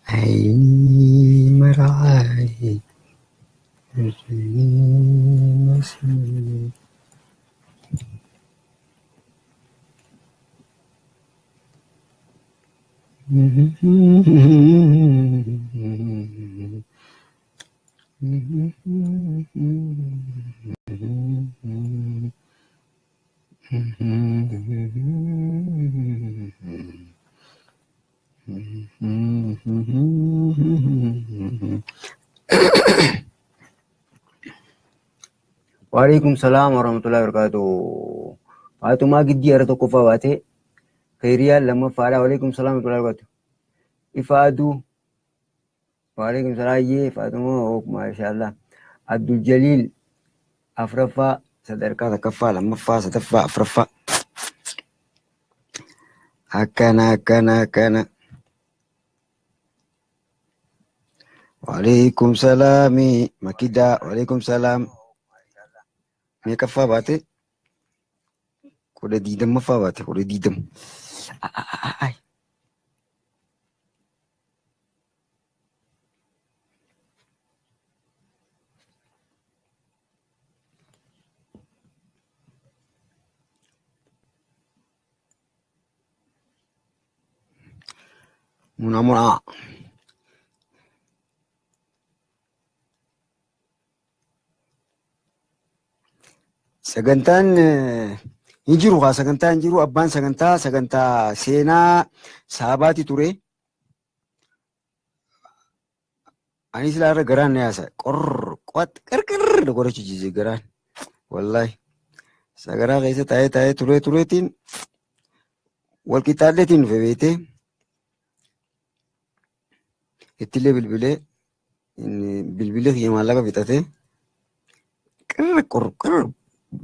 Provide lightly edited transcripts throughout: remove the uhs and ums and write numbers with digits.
عيني مرعاي رجلي مسيري. Waalaikum salaam warahmatullahi wabarakatuh. Faatumaa giddii har'a tokkoffaa baatee Keeriyaan lammaffaadha. Waalaikum salaam warahmatullahi wabarakatuh. Ifa aduu. Waalaikum salaam yee Faatumaa maashaallah. Abdul Jaliil afraffaa sadarkaa takkaffaa lammaffaa sadaffaa afraffaa. Akkana akkana akkana. Waalaikum salaami Makidaa. Waalaikum salaam. Meeqaffaa baate? 20ffaa baate 20. Munaa munaa. Sagantaan hin jiru haa sagantaan hin jiru abbaan sagantaa sagantaa seenaa saabaati ture. Anis ilaarra garaan na yaasa qorr qo'at qarqarr na qorachiise garaan wallaahi sagaraa keessa taa'ee taa'ee turee tureetiin wal qixxaalleetiin dhufe beektee ittillee bilbilee bilbilee kiyya maallaqa fixatee qirr qorr qirr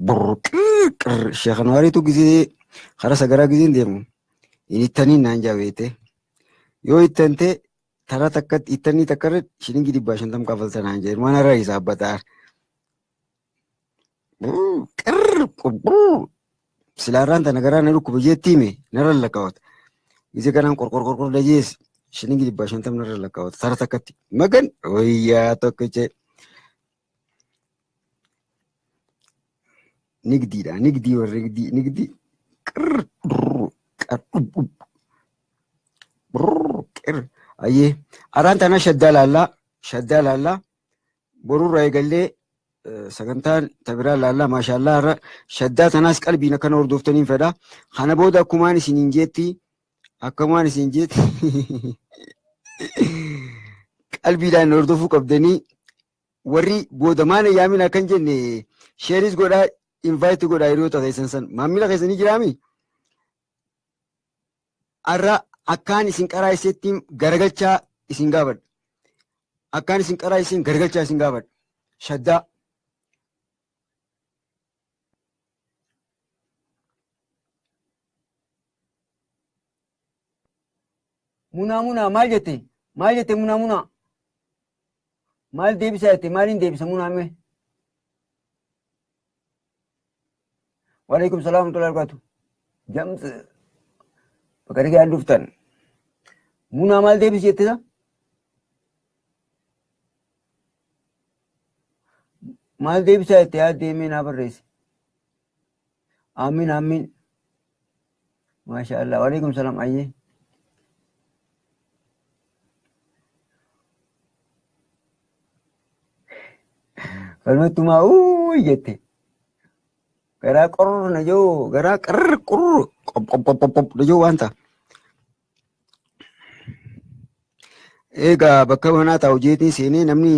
brr qirr qirr Sheekh Anwaariitu gisee karaa sagaraa giseen deemu hin ittaniin naan jaa beektee yoo ittante tara takkatti ittanii takka irra shilingii 150 kafalta naan jee mana irra isaa abbataa qirr qurr silaarraan tana garaa na dhukkuba jeetti hime narra lakkaawata gisee kanaan qorqor qorqor dajees shilingii 150 narra lakkaawata tara takkatti magan wayyaa tokkiche nigdiidha nigdii warri nigdii nigdii qirr qirr brrr qirr ayyee araan tana shaddaa laallaa shaddaa laallaa borurraa eegallee sagantaan tabiraa laallaa maashaallaa irra shaddaa tanaas qalbiin akkana hordoftaniin fedha kana booda akkumaan isiniin jeetti akkumaan isin jeetti qalbiidhaan hordofuu qabdanii warri booda maana yaamin akkan jenne sheeris godhaa invite godhaa hiriyoota keessan san maamila keessanii jiraami arra akkaan isin qaraa iseetti garagalchaa isin gaafadha akkaan isin qaraa isin garagalchaa isin gaafadha shaddaa munaa munaa maal jette maal jette munaa munaa maal deebisaa jette maaliin deebisa munaa mee Waalaikum salaam warahmatullahi wabarakatuh. Jams bakka nagaan dhuftan. Munaa maal deebisi jette sa? Maal deebisaa jette yaa deemee naa barreesse. Amiin amiin. Maasha Allah. Waalaikum salaam ayyee. Falmattumaa uuu jette. Garaa qorr na joo garaa qarr qurr qop qop qop qop qop na joo waan ta'a. Egaa bakka manaa taa'u jeetiin seenee namni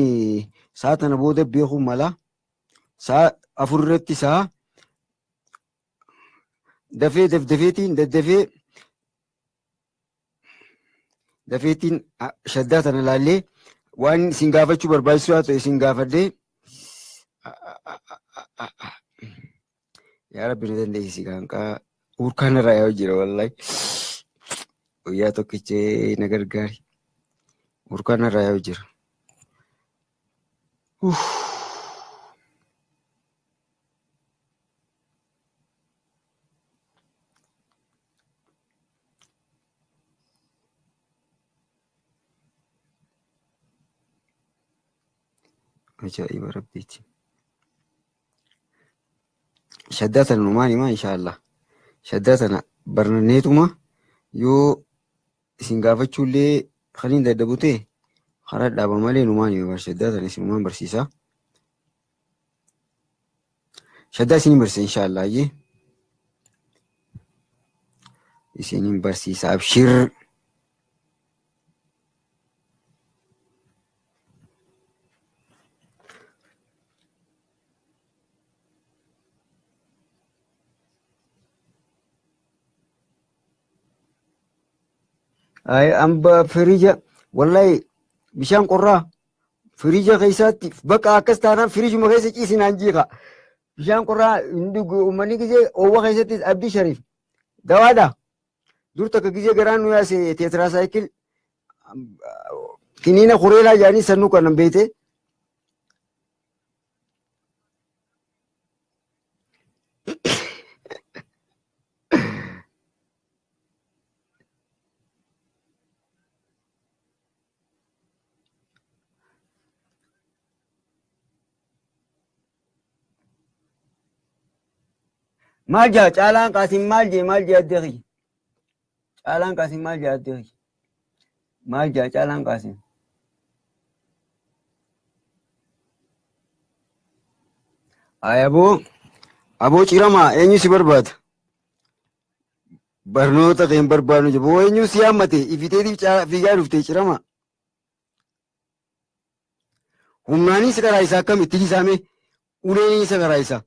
sa'a tana booda beekuu mala. Sa'a 4 irratti sa'a dafee dafdafeetiin daddafee dafeetiin shaddaa tana laallee waan isin gaafachuu barbaachisu haa ta'e isin gaafadhee yaa rabbi na dandeessisi gaanqaa Urkaan irraa yaa'u jira wallahi. Guyyaa tokkichee na gargaari. Urkaan irraa yaa'u jira. Ajaa'iba rabbiiti. Shaddaa tana numaan himaa inshaallah. Shaddaa tana barnanneetuma yoo isin gaafachuullee kan hin dadhabu ta'e karaa dhaaba malee numaan hima shaddaa tana isinumaan barsiisaa. Shaddaa isin barsiisa inshaallah ayyee. Isinin barsiisa abshir. Ay amba firija wallahi bishaan qorraa firija keessatti bakka akkas taanaan firijuma keessa ciisinaan jiiqa. Bishaan qorraa hin dhugu uummanni gisee oowwa keessattis Abdii Shariif dawaadha. Dur takka gisee garaan nu yaase teetiraasaayikil kiniina kureelaa jedhanii sannuu kanan beekte. Maal jaa caalaan qaasin maal jee maal jee addee kiyya. Caalaan qaasin maal jee addee kiyya. Maal jaa caalaan qaasin. Ay aboo aboo ciramaa eenyu si barbaada? Barnoota kee hin barbaadnu jedhu. Boo eenyu si yaammate ifiteetiif fiigaa dhufte ciramaa. Humnaanis karaa isaa akkam itti hisaame uleen isa karaa isaa.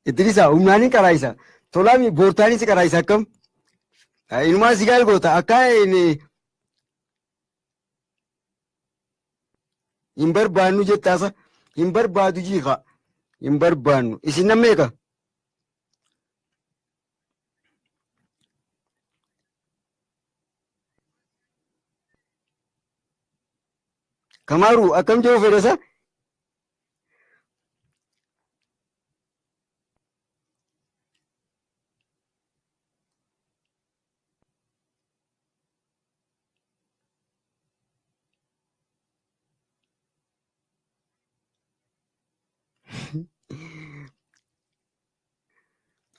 Itti dhisaa humnaanin karaa isaa. Tolaami boortaanis karaa isaa akkam. Inumaa si gaal goota akka hin barbaannu jettaasa hin barbaadu jiiqa hin barbaannu isin nan meeqa. Kamaaru akkam jiru fedhasa?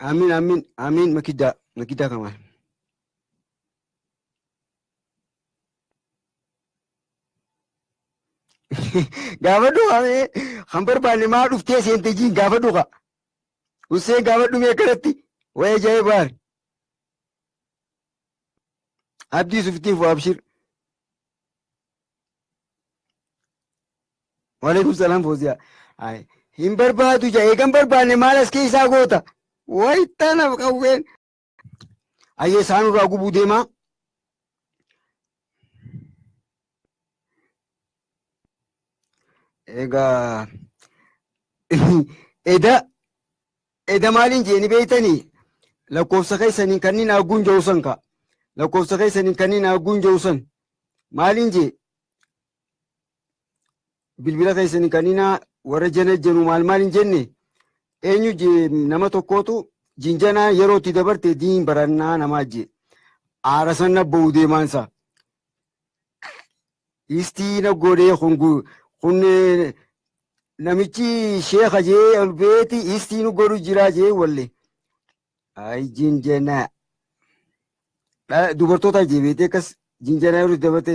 Amiin amiin amiin makiddaa makiddaa kamaal. Gaafadhu hamee kan barbaanne maa dhuftee seente jiin gaafadhu ka. Hussein gaafadhu mee akkanatti wayii ja'ee baar. Abdii suftiin fu abshir. Waalaikum salaam Fooziyaa. Hin barbaadu ja'a eegan barbaanne maal as keessaa goota. Wayitanaaf qawween. Ayyee isaanirraa gubuu deemaa. Egaa eda eda maaliin jeeni beeytanii lakkoofsa keessaniin kanneen haguun ja'usan ka lakkoofsa keessaniin kanneen haguun ja'usan maaliin jee bilbila keessaniin kanneen warra jana jenu maal maaliin jenne eenyu jee nama tokkootu jinjanaa yeroo itti dabarte diin barannaa namaa jee aara sana ba'uu deemaansa. Istii na godhee kun namichi sheekha jee ol beeti istii nu godhu jira jee walle. Ay jinjanaa. Dubartoota jee beetee akkas jinjanaa yeroo dabate.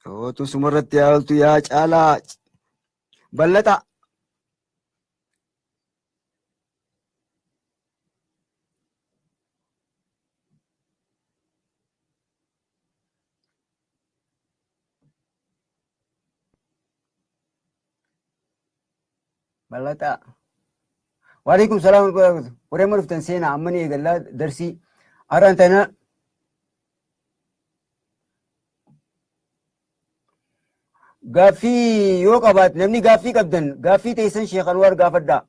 Ootu sumarratti yaaltu yaa caalaa bal'ata. Bal'ata. Waalaikum salaam warahmatullahi. Warreen dhuftan seenaa amma ni eegallaa darsii. Har'aan tana gaaffii yoo qabaat namni gaaffii qabdan gaaffii teessan Sheekh Anwaar gaafadhaa.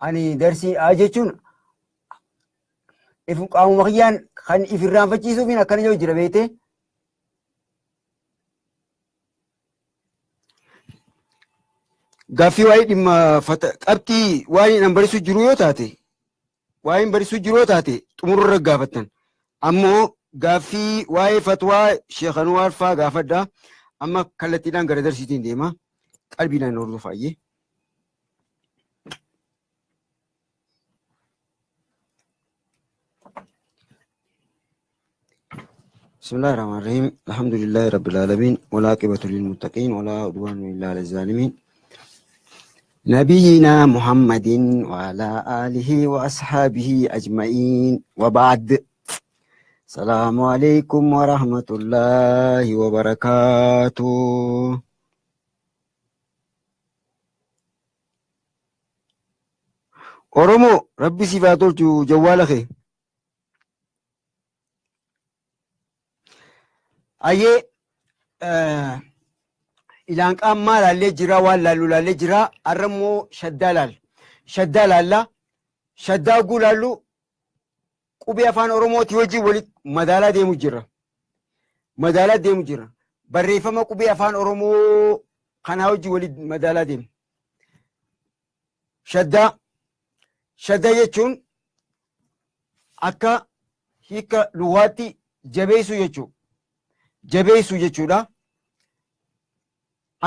Ani darsii jechuun if qaamuma kiyyaan kan if irraanfachiisuufiin akkana jiru jira beekte. Gaaffii waa'ee dhimma qabxii waa'ee an barsiisuu jiru yoo taate waa'een barsiisuu jiru yoo taate xumurra gaafattan. Ammoo gaaffii waa'ee fatwaa Sheekh Anwaar faa gaafadhaa. Amma kallattiidhaan gara darsiitiin deema. Qalbiidhaan hordofaayyee. بسم الله الرحمن الرحيم الحمد لله رب العالمين والعاقبة للمتقين ولا عدوان إلا على الظالمين نبينا محمد وعلى آله وأصحابه أجمعين وبعد السلام عليكم ورحمة الله وبركاته. أورمو ربي صفاتو جوالك Ayyee ilaan qaammaa laallee jira waan laallu laallee jira har'a immoo shaddaa laalla. Shaddaa laalla. Shaddaa oguu laallu qubee afaan Oromootii wajjin walitti madaalaa deemu jira. Madaalaa deemu jira. Barreeffama qubee afaan Oromoo kanaa wajjin walitti madaalaa deemu. Shaddaa. Shaddaa jechuun akka hiika lugaatti jabeessuu jechuudha. Jabeessuu jechuudha.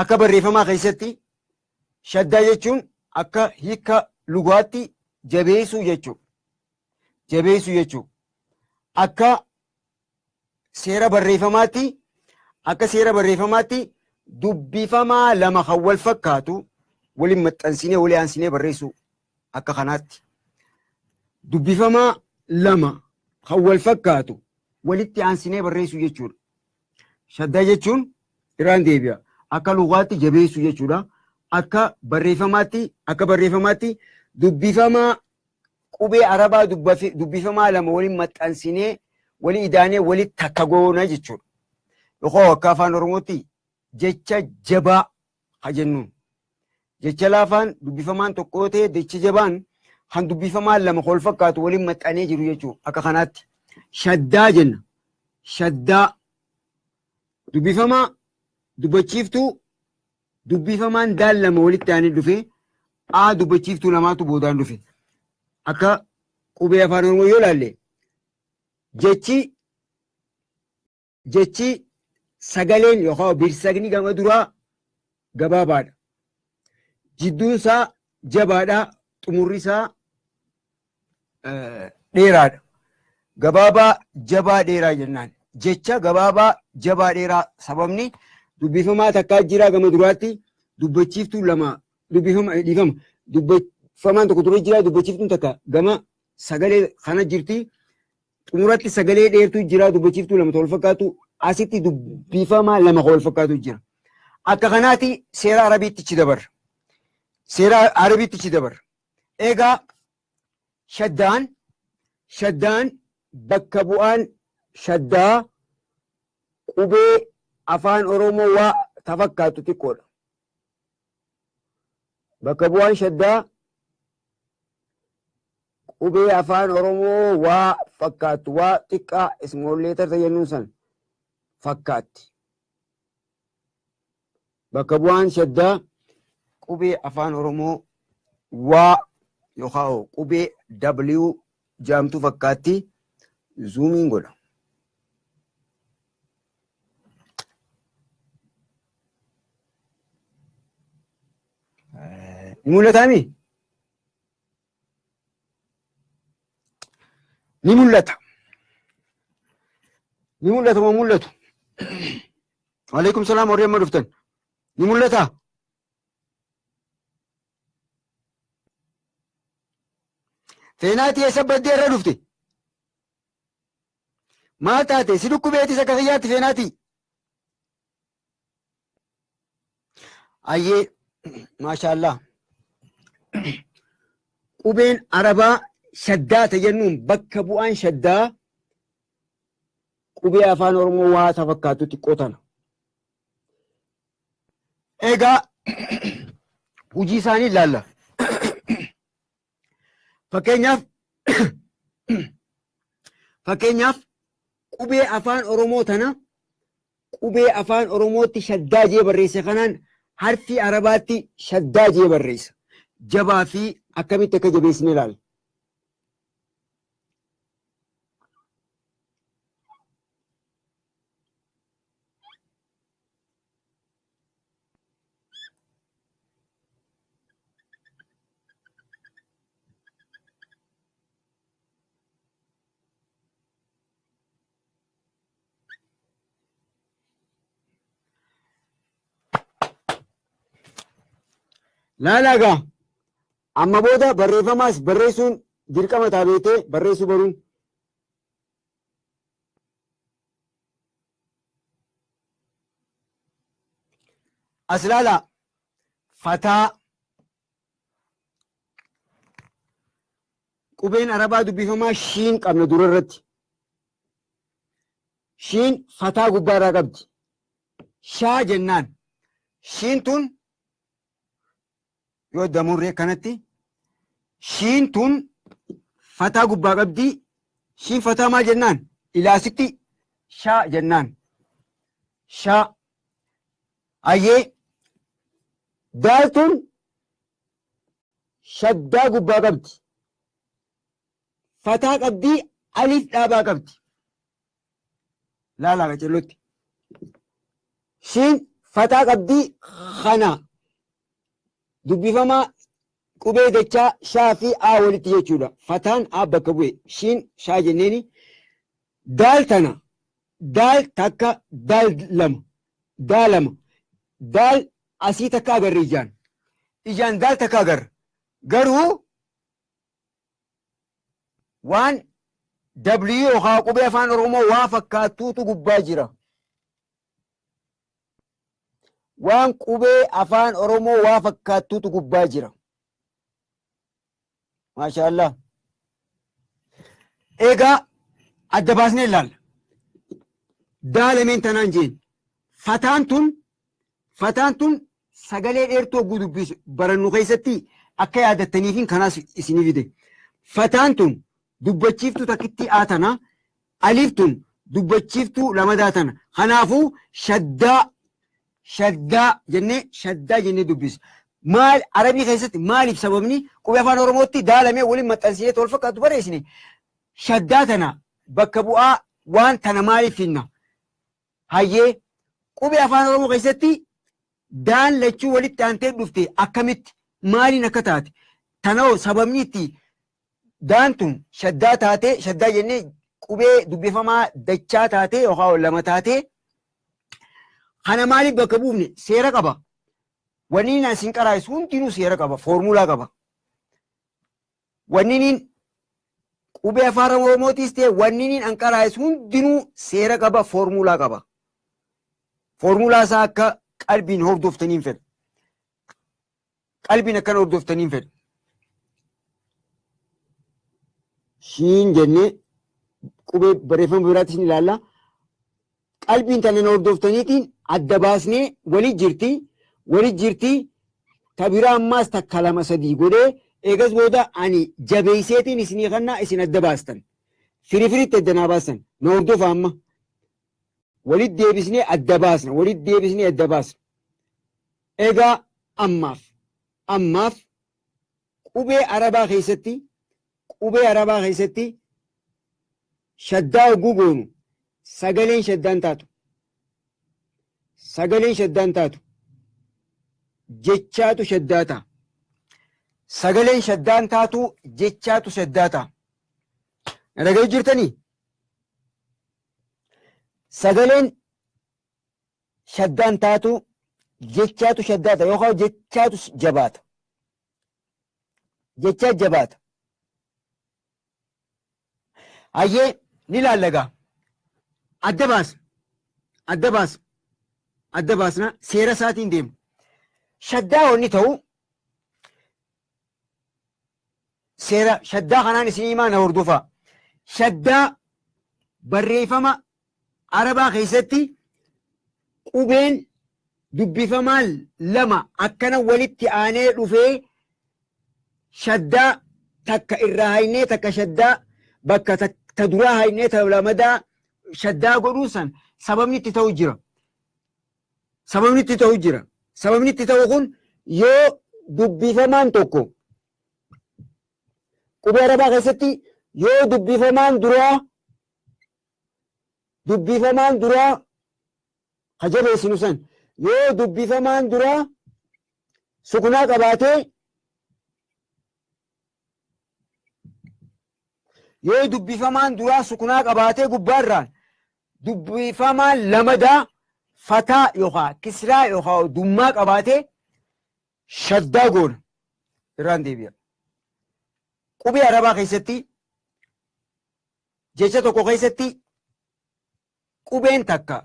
Akka barreeffamaa keessatti shaddaa jechuun akka hiika lugaatti jabeessuu jechuudha. Jabeessuu jechuudha. Akka seera barreeffamaatti akka seera barreeffamaatti dubbifamaa lama kan wal fakkaatu waliin maxxansinee walii aansinee barreessuu akka kanaatti. Dubbifamaa lama kan wal fakkaatu walitti aansinee barreessuu jechuudha. Shaddaa jechuun irraan deebi'a. Akka lugaatti jabeessuu jechuudha. Akka barreeffamaatti dubbifamaa qubee Arabaa dubbifamaa lama waliin maxxansinee walii idaanee walitti takka goona jechuudha. Yookaan akka afaan Oromootti jecha jabaa haa jennuun. Jecha laafaan dubbifamaan tokko ta'e jecha jabaan kan dubbifamaan lama wal fakkaatu waliin maxxanee jiru jechuudha. Akka kanaatti shaddaa jenna. Shaddaa dubbifamaa dubbachiiftuu dubbifamaan daal lama walitti aanee dhufe aa dubbachiiftuu lamaatu boodaan dhufe. Akka qubee afaan Oromoo yoo ilaalle jechi sagaleen yookaan birsagni gama duraa gabaabaadha. Jidduun isaa jabaadha. Xumurri isaa dheeraadha. Gabaabaa jabaa dheeraa jennaan. Jecha gabaabaa jabaa dheeraa sababni dubbifamaa takkaa jira gama duraatti dubbachiiftuu lama dubbifama dhiifama dubbifamaan tokko dura jira dubbachiiftuun takka gama sagalee kana jirti xumuratti sagalee dheertuu jira dubbachiiftuu lama wal fakkaatu asitti dubbifamaa lama wal fakkaatu jira. Akka kanaatti seera Arabiitti ci dabarra. Seera Arabiitti ci dabarra. Egaa shaddaan bakka bu'aan shaddaa qubee afaan Oromoo waa tafakkaatu xiqqoodha. Bakka bu'aan shaddaa qubee afaan Oromoo waa fakkaattu waa xiqqaa small letter jennuun san fakkaatti. Bakka bu'aan shaddaa qubee afaan Oromoo waa yookaan qubee W jaamtu fakkaatti zoomiin godha. Ni mul'ataami? Ni mul'ata. Ni mul'ata moo mul'atu? Waalaikum salaam warri amma dhuftan. Ni mul'ata? Feenaatii eessa baddee irra dhufte? Maal taate? Si dhukkubeetis akka kiyyaatti feenaatii? Ayyee maashaallah. Qubeen Arabaa shaddaa jennuun bakka bu'aan shaddaa qubee afaan Oromoo waa ta fakkaatu xiqqoo tana. Egaa hojii isaanii ilaalla. Fakkeenyaaf qubee afaan Oromoo tana qubee afaan Oromootti shaddaa jee barreesse kanaan harfi Arabaatti shaddaa jee barreessa. Jabaa fi akkamitti akka jabeessine ilaalla. Laalagaa amma booda barreeffamaas barreessuun dirqama taabeetee barreessuu baruun. As ilaalaa fataa qubeen Arabaa dubbifamaa shiin qabna dura irratti. Shiin fataa gubbaarraa qabdi. Shaa jennaan. Shiin tun yoo damurree kanatti shiin tun fataa gubbaa qabdi. Shiin fataa maal jennaan? Ilaasitti shaa jennaan. Shaa. Ayyee daal tun shaddaa gubbaa qabdi. Fataa qabdi, alif dhaabaa qabdi. Laalaa qacellotti. Shiin fataa qabdi kana. Dubbifamaa qubee dachaa shaa fi a walitti jechuudha. Fataan a bakka bu'e. Shiin shaa jenneeni. Daal tana. Daal takka, daal lama. Daal lama. Daal asii takka agarra ijaan. Ijaan daal takka agarra. Garuu waan W yookaan qubee afaan Oromoo waa fakkaattuutu gubbaa jira. Waan qubee afaan Oromoo waa fakkaattuutu gubbaa jira. Maashaallah. Egaa adda baasnee ilaalla. Daalameen tanaan jeen. Fataan tun sagalee dheertuu hogguu dubbisu barannu keessatti akka yaadattaniifin kanaas isinii fide. Fataan tun dubbachiiftuu takkitti aa tana, aliif tun dubbachiiftuu lamadaa tana. Kanaafuu shaddaa jennee dubbisa. Maal Arabii keessatti maaliif sababni qubee afaan Oromootti daalamee waliin maxxansinee wal fakkaatu barreessine? Shaddaa tana bakka bu'aa waan tana maaliif finna? Hayyee qubee afaan Oromoo keessatti daan lachuu walitti aantee dhufte akkamitti maaliin akka taate? Tanoo sababni itti daan tun shaddaa taate shaddaa jennee qubee dubbifamaa dachaa taate yookaan lama taate kana maaliif bakka buufne? Seera qaba. Wanni inni isin qaraa'isu hundinuu seera qaba, foormulaa qaba. Wanni inni qubee afaan Oromootis ta'e wanni inni an qaraa'isu hundinuu seera qaba, foormulaa qaba. Foormulaa isaa akka qalbiin hordoftaniin fedha. Qalbiin akkana hordoftaniin fedha. Shiin jennee qubee barreeffama biraattis ni ilaalla. Qalbiin tana hordoftaniitiin adda baasnee walit jirti tabiraa ammaas takka lama sadii godhee eegas booda ani jabeeyseetiin isinii kannaa isin adda baastan. Firii firiitti adda naa baastan. Na hordofa amma. Walit deebisnee adda baasna. Walit deebisnee adda baasna. Egaa ammaaf qubee Arabaa keessatti shaddaa hogguu goonu sagaleen shaddaan taatu. Sagaleen shaddaan taatu. Jechaatu shaddaa ta'a. Sagaleen shaddaan taatu jechaatu shaddaa ta'a. Na dhagayu jirtanii? Sagaleen shaddaan taatu jechaatu shaddaa ta'a yookaan jechaatu jabaata. Jechaa jabaata. Hayyee ni ilaallagaa. Adda baasna. Adda baasna seera isaatiin deema. Shaddaa wanni ta'u Seera shaddaa kanaan isin himaa na hordofaa. Shaddaa barreeffama Arabaa keessatti qubeen dubbifamaan lama akkana walitti aanee dhufee shaddaa takka irraa haynee takka shaddaa bakka ta duraa haynee ta lamadaa shaddaa godhuu san sababni itti ta'u jira. Sababni itti ta'u jira. Sababni itti ta'u kun yoo dubbifamaan tokko qubee Arabaa keessatti yoo dubbifamaan duraa ka jabeessinu san yoo dubbifamaan duraa sukunaa qabaatee, yoo dubbifamaan duraa sukunaa qabaatee gubbaarraan dubbifamaan lamadaa fataa yookaan kisraa yookaan dummaa qabaatee shaddaa goona. Irraan deebi'a. Qubee Arabaa keessatti jecha tokko keessatti qubeen takka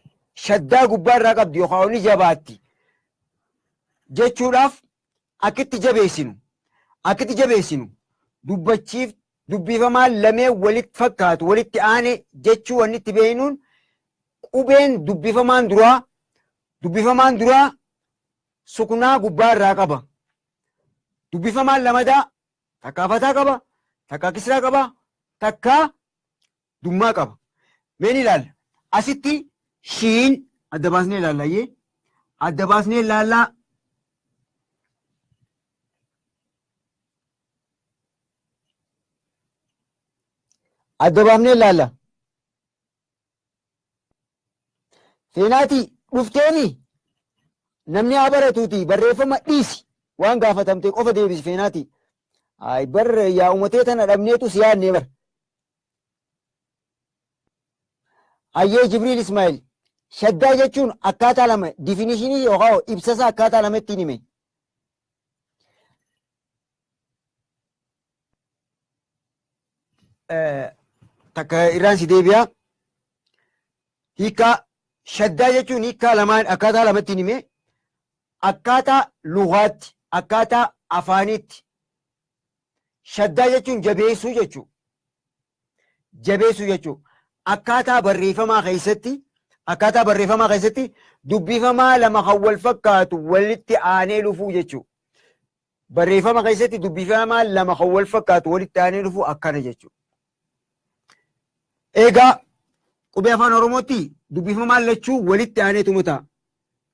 shaddaa gubbaarraa qabdi yookaan ni jabaatti jechuudhaaf akkitti jabeessinu dubbachiif dubbifamaan lameen walitti fakkaatu walitti aane jechuu wanni itti beeknuun qubeen dubbifamaan duraa sukunaa gubbaarraa qaba. Dubbifamaan lamadaa takkaa fataa qaba, takkaa kisraa qaba, takkaa dummaa qaba. Mee ni ilaalla. Asitti shiin adda baasnee ilaallayyee adda baasnee ilaallaa. Adda baafnee ilaalla. Seenaatii dhufteeni namni haa baratuuti barreeffama dhiisi, waan gaafatamte qofa deebisi Feenaati. Ay bar yaa uummatee tana dhabneetu si yaadne bar. Ayyee Jibriil Ismaa'il, shaddaa jechuun akkaataa lama definition yookaan ibsasa akkaataa lamatti hime. Takka irraan si deebi'a. Hiikaa shaddaa jechuun hiikaa lamaan akkaataa lamatti hime. Akkaataa lugaatti, akkaataa afaaniitti. Shaddaa jechuun jabeessuu jechuudha. Jabeessuu jechuudha. Akkaataa barreeffamaa keessatti dubbifamaa lama kan wal fakkaatu walitti aanee dhufuu jechuudha. Barreeffama keessatti dubbifamaa lama kan wal fakkaatu walitti aanee dhufuu akkana jechuudha. Egaa qubee Afaan Oromootti dubbifamaan lachuu walitti aaneetuma ta'a.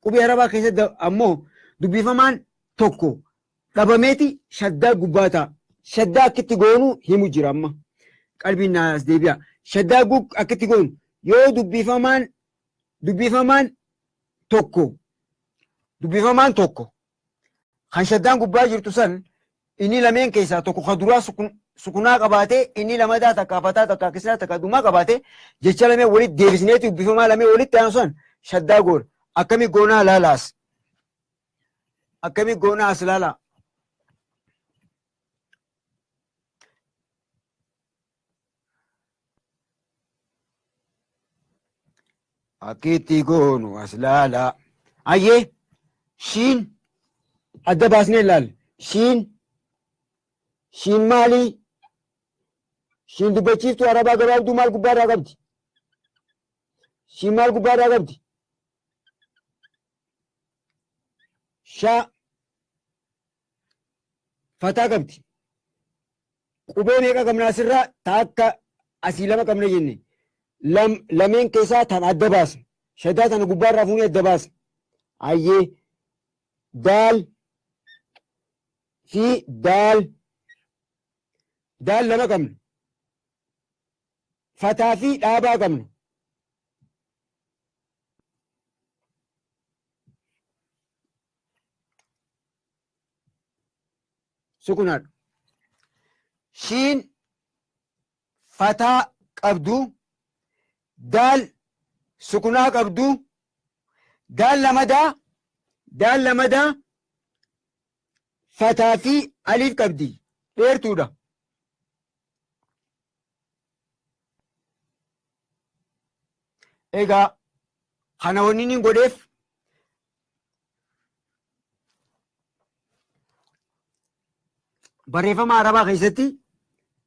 Qubee Arabaa keessatti ammoo dubbifamaan tokko dhabameeti shaddaa gubbaa ta'a. Shaddaa akkitti goonu himu jira amma. Qalbiin naas deebi'a. Shaddaa akkitti goonu yoo dubbifamaan tokko kan shaddaan gubbaa jirtu san inni lameen keessaa tokko kan duraa sukunaa qabaatee inni lamadaa takka fataa, takka kisraa, takka dummaa qabaatee jecha lameen walitti deebisneeti dubbifamaa lameen walitti aanu san shaddaa goona. Akkami goonaa laalaas? Akkami goonaa as laalaa? Akkitti goonu as laalaa. Ayyee shiin adda baasnee ilaalla. Shiin maalii? Shiin dubbachiiftuu Arabaa gabaabduu maal gubbaarraa qabdi? Shiin maal gubbaarraa qabdi? Shaa fataa qabdi. Qubee meeqa qabna asirraa? Takka asii lama qabna jenne. Lameen keessaa tan adda baasna. Shaddaa tana gubbaarraa fuunee adda baasna. Ayyee daal fi daal, daal lama qabna. Fataa fi dhaabaa qabna. Sukunaadha. Shiin fataa qabdu, daal sukunaa qabdu, daal lamadaa fataa fi aliif qabdi, dheertuudha. Egaa kana wanni inni godheef barreeffama Arabaa keessatti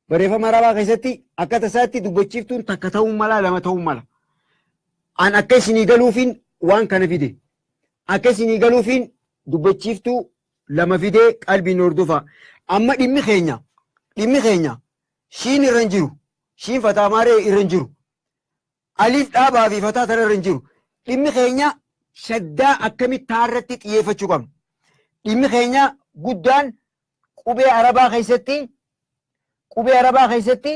Barreeffama arabaa keessatti akka tasaatti dubbachiiftuun takka ta'uu mala, lama ta'uu mala. An akka isinii galuufiin waan kana fide. Akka isinii galuufiin dubbachiiftuu lama fidee qalbiin hordofa. Amma dhimmi keenya shiin irra hin jiru. Shiin fataa maaree irra hin jiru. Aliif dhaabaa fi fataa tana irra hin jiru. Dhimmi keenya shaddaa akkamitti taarratti xiyyeeffachuu qabna. Dhimmi keenya guddaan qubee arabaa keessatti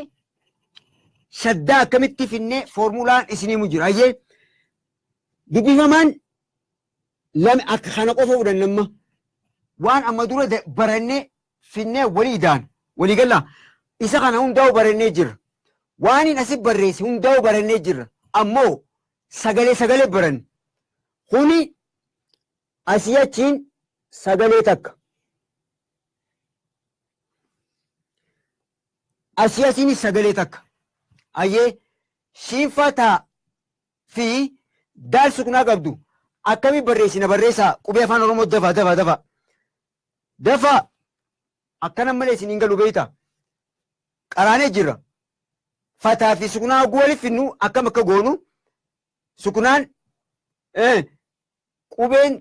shaddaa akkamitti finnee foormulaan isinii mu jira. Ayyee, dubbifamaan lama akka kana qofa fudhanna amma. Waan amma dura barannee finnee walii daan walii galla, isa kana hundaa'u barannee jirra. Waan hin asi barreesse hundaa'u barannee jirra. Ammoo sagalee sagalee baranne. Kuni asii achiin sagalee takka. Asii asiinis sagalee takka. Ayyee, shiin fataa fi daal suknaa qabdu akkami barreessina? Barreessaa qubee Afaan Oromoo, dafa dafa dafa dafa. Akkana malee isin hin galu beeyta. Qaraanee jirra. Fataa fi suknaa oguu waliif finnu akkam akka goonu, suknaan qubeen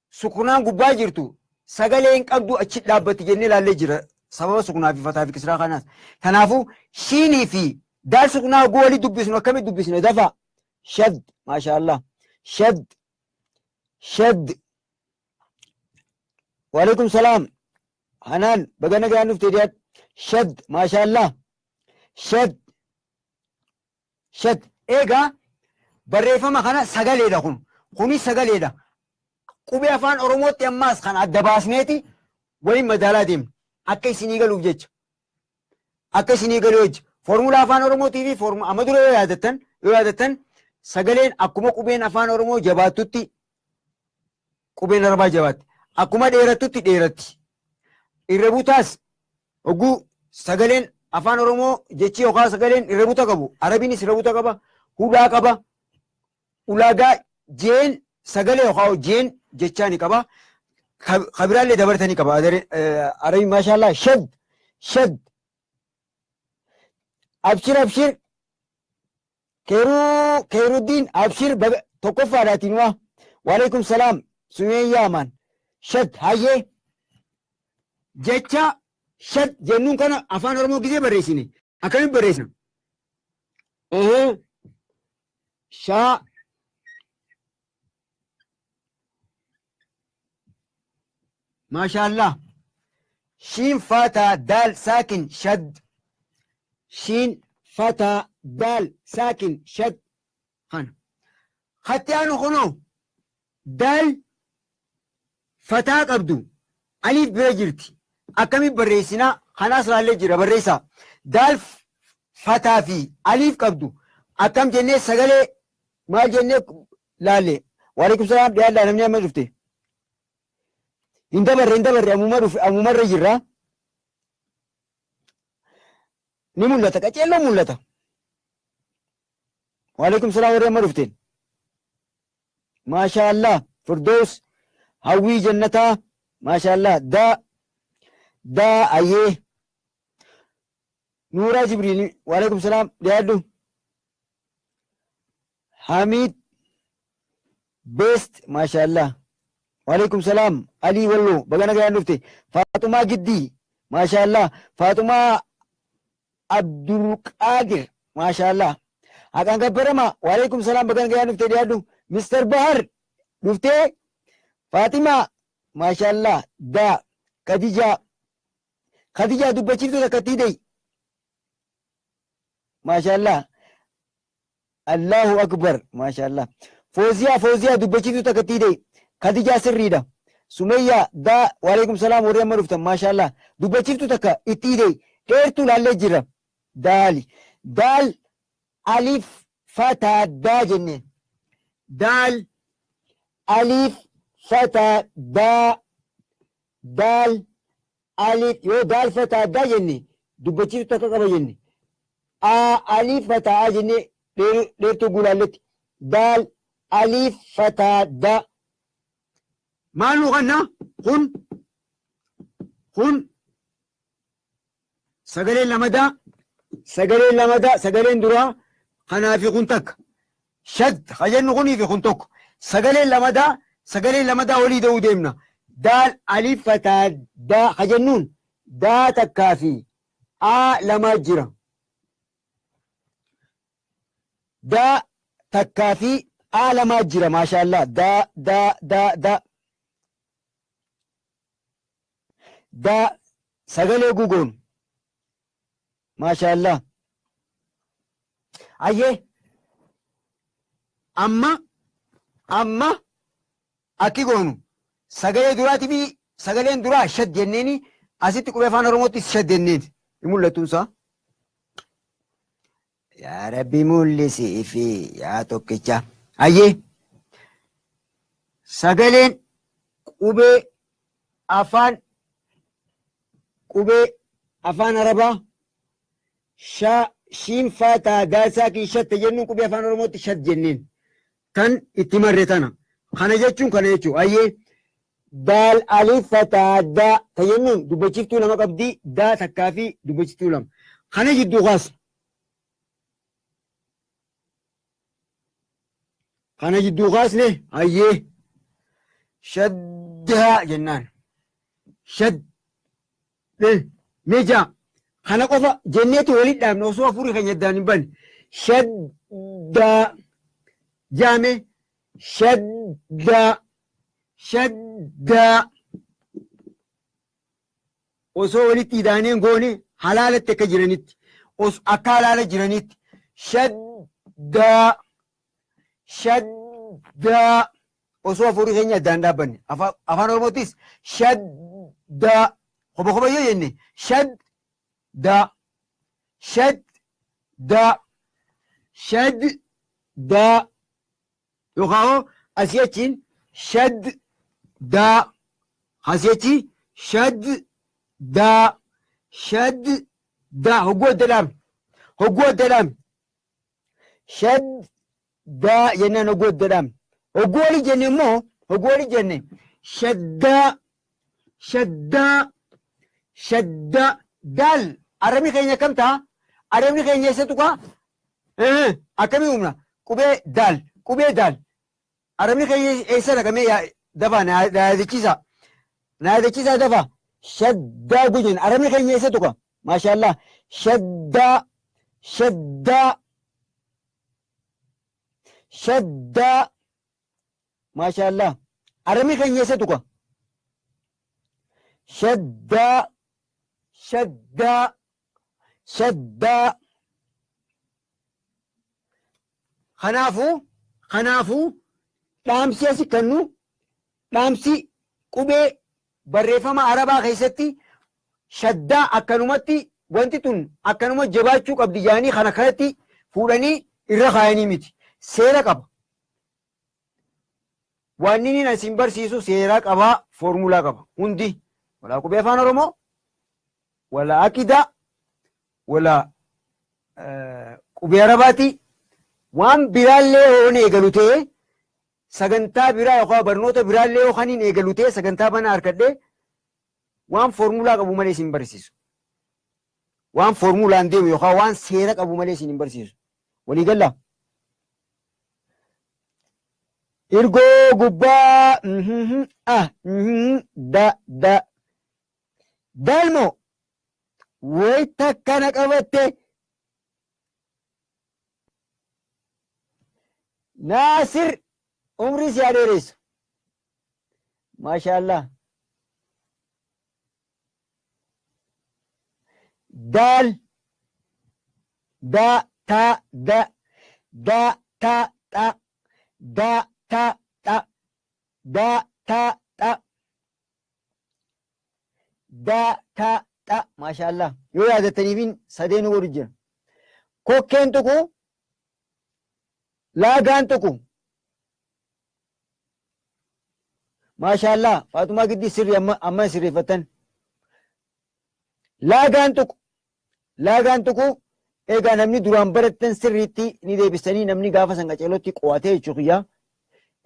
suknaan gubbaa jirtu sagalee hin qabdu, achi dhaabbatti jennee ilaallee jira. Sababa suknaa fi fataa fi kisraa kanaas. Kanaafuu shiinii fi daal suknaa oguu walii dubbisnu akkamitti dubbisna? Dafa. Shad, maashaallah. Shad, shad. Waalaikum salaam. Hanaan, baga nagaan dhufte, dhiyaadhu. Shad, maashaallah. Shad, shad. Egaa barreeffama kana sagaleedha kun. Kunis sagaleedha. Qubee Afaan Oromootti ammaas kan adda baasneeti waliin madaalaa deemna. Akka isinii galuuf jecha. Akka isinii galuu jecha. Foormulaa Afaan Oromootii fi foormulaa amma dura yoo yaadattan, sagaleen akkuma qubeen Afaan Oromoo jabaattutti qubeen Arabaa jabaatti. Akkuma dheerattutti dheeratti. Irra butaas oguu sagaleen Afaan Oromoo jechi yookaan sagaleen irra buta qabu. Arabiinis irra buta qaba. Hudhaa qaba. Ulaagaa jeen sagalee yookaan jeen jechaa ni qaba. Kabiraallee dabartanii qaba. Arabiin, maashaallah, shad, shad. Abshir, abshir. Keeruu Keeruddiin, abshir, tokkoffaadhaatiin waa. Waalaikum salaam. Sumee yaaman. Shad, hayyee. Jecha shad jennuun kana Afaan Oromoo gisee barreessine akkamitti barreessina? Shaa, maashaallah. Shiin fataa daal saakin, shad. Shiin fataa daal saakin, shad kana. Hatti aanu kunoo daal fataa qabdu aliif bira jirti. Akkamitti barreessinaa? Kanaas laallee jira, barreessaa. Daal fataa fi aliif qabdu akkam jennee, sagalee maal jennee laalle? Waalaikum salaam, dhiyaadhaa namni amma dhufte. Hin dabarre, hin dabarre, ammuma dhufe, ammumarra jirra. Ni mul'ata, qaceelloo mul'ata. Waalaikum salaam warri amma dhufteen. Maashaallah, Firdaus, Hawwii Jannataa, maashaallah, daa daa, ayyee. Nuuraa Jibriil, waalaikum salaam, dhiyaadhu. Hamid Best, maashaallah. Waalaikum salaam, Alii Walloo, baga nagaan dhufte. Faaxumaa Giddii, maashaallah. Faaxumaa Abdulqaadir, maashaallah. Haqaan gabbarama, waalaikum salaam, baga nagaan dhufte, dhiyaadhu. Mr. Bahar dhuftee. Faaximaa, maashaallah, daa Khadijaa, Khadijaa dubbachiiftuu takkattii deyi. Maashaallah. Allahu akbar, maashaallah. Fooziyaa, Fooziyaa dubbachiiftuu takkattii deyi. Khadijaa sirriidha. Sumayyaa daa, waalaikum salaam warri amma dhuftan, maashaallah. Dubbachiiftuu takka itti deyi. Dheertuu laallee jira. Daali. Daal alif fataa daa jenneen. Daal alif fataa daa, daal alif, yoo daal fataa daa jenne dubbachiiftuu takka qaba jenne. A alif fataa a jennee dheertuu gulaalletti. Daal alif fataa daa. Maal nu kanna? Kun Sagaleen lamadaa, sagaleen lamadaa, sagaleen duraa kanaa fi kun takka. Shad hajennu kunii fi kun tokko. Sagaleen lamadaa, sagaleen lamadaa olii da'uu deemna. Daal alif fataa daa hajennuun daa takkaa fi aa lamaa jira. Daa takkaa fi aa lamaa jira maashaallah. Daa daa daa daa. Daa sagalee gugoon. Maashaallah. Ayyee. Amma amma akki goonu sagalee duraatii fi sagaleen duraa shad jenneeni asitti qubee afaan Oromootti shad jenneeni. Hin mul'attuun isaa. Yaa Rabbi mul'isii fi yaa tokkicha. Ayyee. Sagaleen qubee afaan qubee afaan Arabaa sha shiin fataa daasaa kii shatte jennuun qubee afaan Oromootti shad jenneen. Kan itti marre tana. Kana jechuun kana jechuun ayyee daal alif fataa daa ta jennuun dubbachiftuu lama qabdi daa takkaa fi dubbachiftuu lama. Kana jidduu kaasa. Kana jidduu kaasne ayyee shaddaa jennaan. Shad meejaa kana qofa jenneetu walitti dhaabne osoo afurii keenya addaan hin banne. Shaddaa jaame shaddaa shaddaa osoo walitti hidhaaneen goone halaalatti akka jiranitti akka halaala jiranitti shaddaa shaddaa osoo afurii keenya addaan dhaabbanne afaan Oromootis shaddaa qoba qoba yoo jenne shaddaa shaddaa shaddaa yookaan asii achiin shaddaa asii achi shaddaa shaddaa hogguu adda dhaabne hogguu adda dhaabne shaddaa jennaan hogguu adda dhaabne hogguu wali jenne immoo hogguu wali jenne shaddaa shaddaa shaddaa daal arrabni keenya akkam ta'a? Arrabni keenya eessa tuqaa? Akkamii uumna? Qubee daal qubee daal arrabni keenya eessa dhaqamee dafaa na yaadachiisa na yaadachiisaa dafaa shaddaa gujen arrabni keenya eessa tuqa? Maashaallah shaddaa shaddaa shaddaa maashaallah arrabni keenya eessa tuqa? Shaddaa shaddaa shaddaa. Kanaafuu kanaafuu dhaamsi asi kennu dhaamsi qubee barreeffama Arabaa keessatti shaddaa akkanumatti wanti tun akkanuma jabaachuu qabdi jedhanii kana kanatti fuudhanii irra kaayanii miti. Seera qaba. Waan inni isin barsiisu seera qabaa, foormulaa qaba. Hundi walaa qubee afaan Oromoo, walaa aqidaa, walaa qubee Arabaati. Waan biraallee yoon eegalu ta'e sagantaa biraa yookaan barnoota biraallee yoo kaniin eegalu ta'e sagantaa banaa harkadhee waan foormulaa qabu malee isin barsiisu. Waan foormulaan deemu yookaan waan seera qabu malee isin hin barsiisu. Walii gallaa? Irgoo gubbaa ah da da daalmoo wayita kana qabatte Naasir umrii si haa dheeressu. Maashaallah. Daal da ta da da ta ta da ta ta da ta ta da ta ta maashaallah. Yoo yaadattaniifin sadeen godhu jira. Kokkeen tuqu laagaan tuqu. Maashaallah Faatumaa giddii sirrii amma amma sirreeffatan. Laagaan tuqu laagaan tuqu egaa namni duraan barattan sirriitti ni deebisanii namni gaafa san qaceelootti qo'atee jechuu kiyya.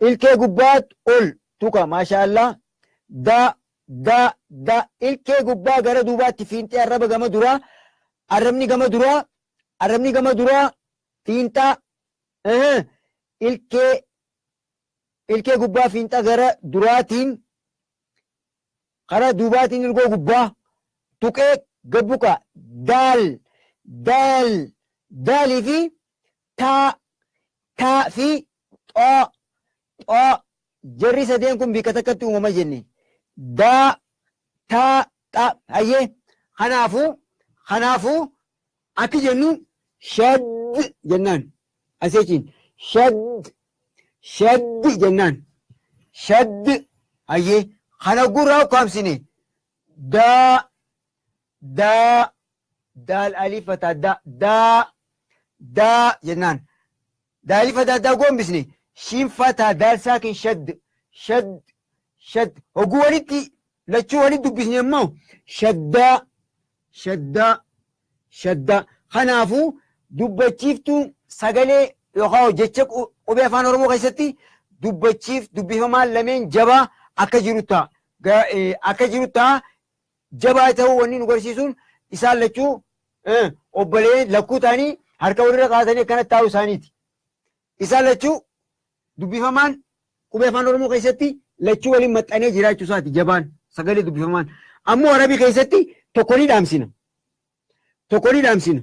Ilkee gubbaat ol tuqa maashaallah. Da da da ilkee gubbaa gara duubaatti fiinxee arraba gama duraa Arrabni gama duraa, arrabni gama duraa fiinxaa ilkee ilkee gubbaa fiinxaa gara duraatiin karaa duubaatiin ilgoo gubbaa tuqee gabbuka. Daal, daal, daalii fi taa, taa fi xoo, xoo. Jarri sadeen kun bikka takkatti uumama jenne. Daa, taa, xa. Hayyee, kanaafuu akki jennu shad jennaan. Aseechiin shad, shad jennaan. Shad. Hayyee, kana gurraa ukkaamsine. Daa, daa, daal alif fataa daa, daa, daa jennaan. Daal alif fataa daa gombisne. Shiin fataa daal saakin shad, shad, shad. Hogguu walitti lachuu walitti dubbisne immoo shaddaa, shaddaa, shaddaa. Kanaafuu dubbachiiftuun sagalee yookaan jecha qubee afaan Oromoo keessatti dubbachiif dubbifamaan lameen jabaa akka jiru ta'a. Akka jiru ta'a. Jabaa ta'uu wanni nu garsiisuun isaan lachuu obbolee lakkuu ta'anii harka walirra kaasanii akkanatti taa'uu isaaniiti. Isaan lachuu dubbifamaan qubee afaan Oromoo keessatti lachuu waliin maxxanee jiraachuu isaati jabaan sagalee dubbifamaan. Ammoo Arabii keessatti tokko ni dhaamsina. Tokko ni dhaamsina.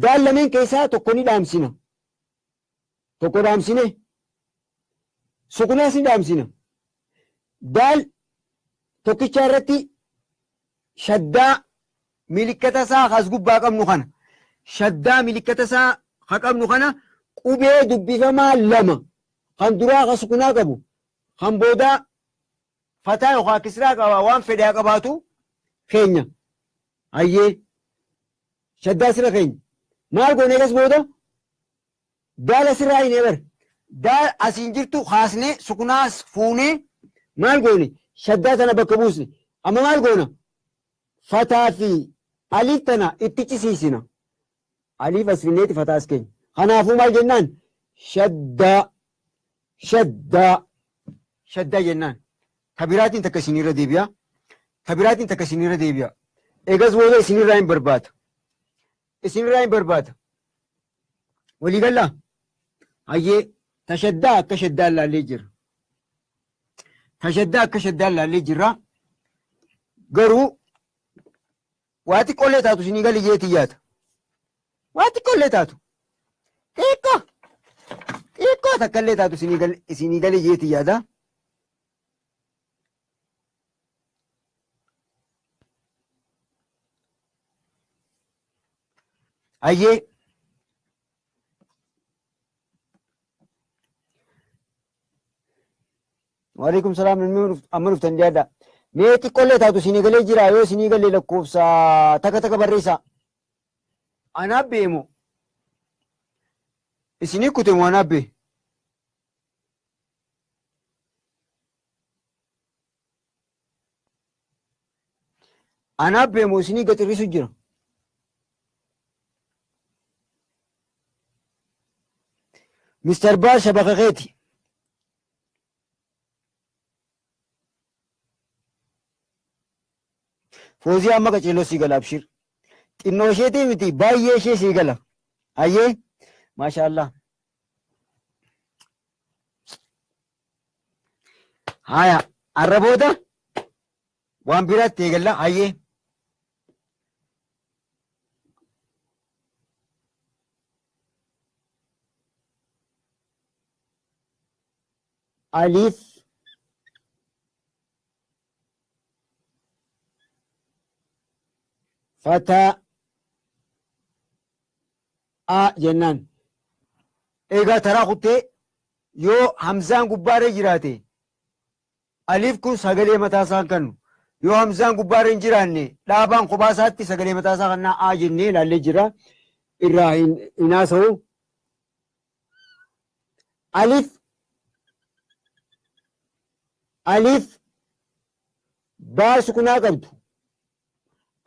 Daal lameen keessaa tokko ni dhaamsina. Tokko dhaamsine. Sukunaas ni dhaamsina. Daal tokkicha irratti shaddaa milikkata isaa as gubbaa qabnu kana. Shaddaa milikkata isaa ha qabnu kana qubee dubbifamaa lama kan duraa ka sukunaa qabu kan boodaa fataa yookaan kisraa qaba waan fedhe haa qabaatu keenya. Hayyee, shaddaa sirra keenya. Maal goone egas booda? Daala sirraa hin eebar. Daal asiin jirtu kaasnee sukunaas fuunee maal goone? Shaddaa tana bakka buusne. Amma maal goona? Fataa fi aliif tana itti cisiisina. Aliif as finneeti fataa as keenya. Kanaafuu maal jennaan? Shaddaa, shaddaa, shaddaa jennaan. Tabiraatiin takka isinirra deebi'a. Tabiraatiin takka isinirra deebi'a. Egas booda isinirraa hin barbaada. Isinirraa hin barbaada. Walii gallaa? Hayyee, tashaddaa akka shaddaa ilaallee jirra. Tashaddaa akka shaddaa ilaallee jirra. Garuu waa xiqqoollee taatu isinii gali jeetii yaada. Waa xiqqoollee taatu. Xiqqoo. Xiqqoo takkallee taatu isinii gali jeetii yaada. Hayyee. Waalaikum salaam. Amma dhuftan jaadha. Mee xiqqoollee taatu isinii galee jira. Yoo isinii galee lakkoofsa takka takka barreessaa. Anaaf beemu. Isinii kute moo anaaf bee? Anaaf beemu isinii gaxirrisu jira. Mr. Baar shabaka keeti. Foozii amma qaceelloo sii gala abshir. Xinnoo isheetii miti baay'ee ishee sii gala. Hayyee, maashaallah. Haya, arra booda waan biraatti eegalla. Hayyee. Alif fataa a jennaan. Egaa taraa kuttee yoo hamzaan gubbaarra jiraate alif kun sagalee mataa isaan kennu. Yoo hamzaan gubbaarra hin jiraanne dhaabaan kophaa isaatti sagalee mataa isaa kennaa a jennee ilaallee jira. Irraa hin haasa'u. Alif, alif baa sukunaa qabdu.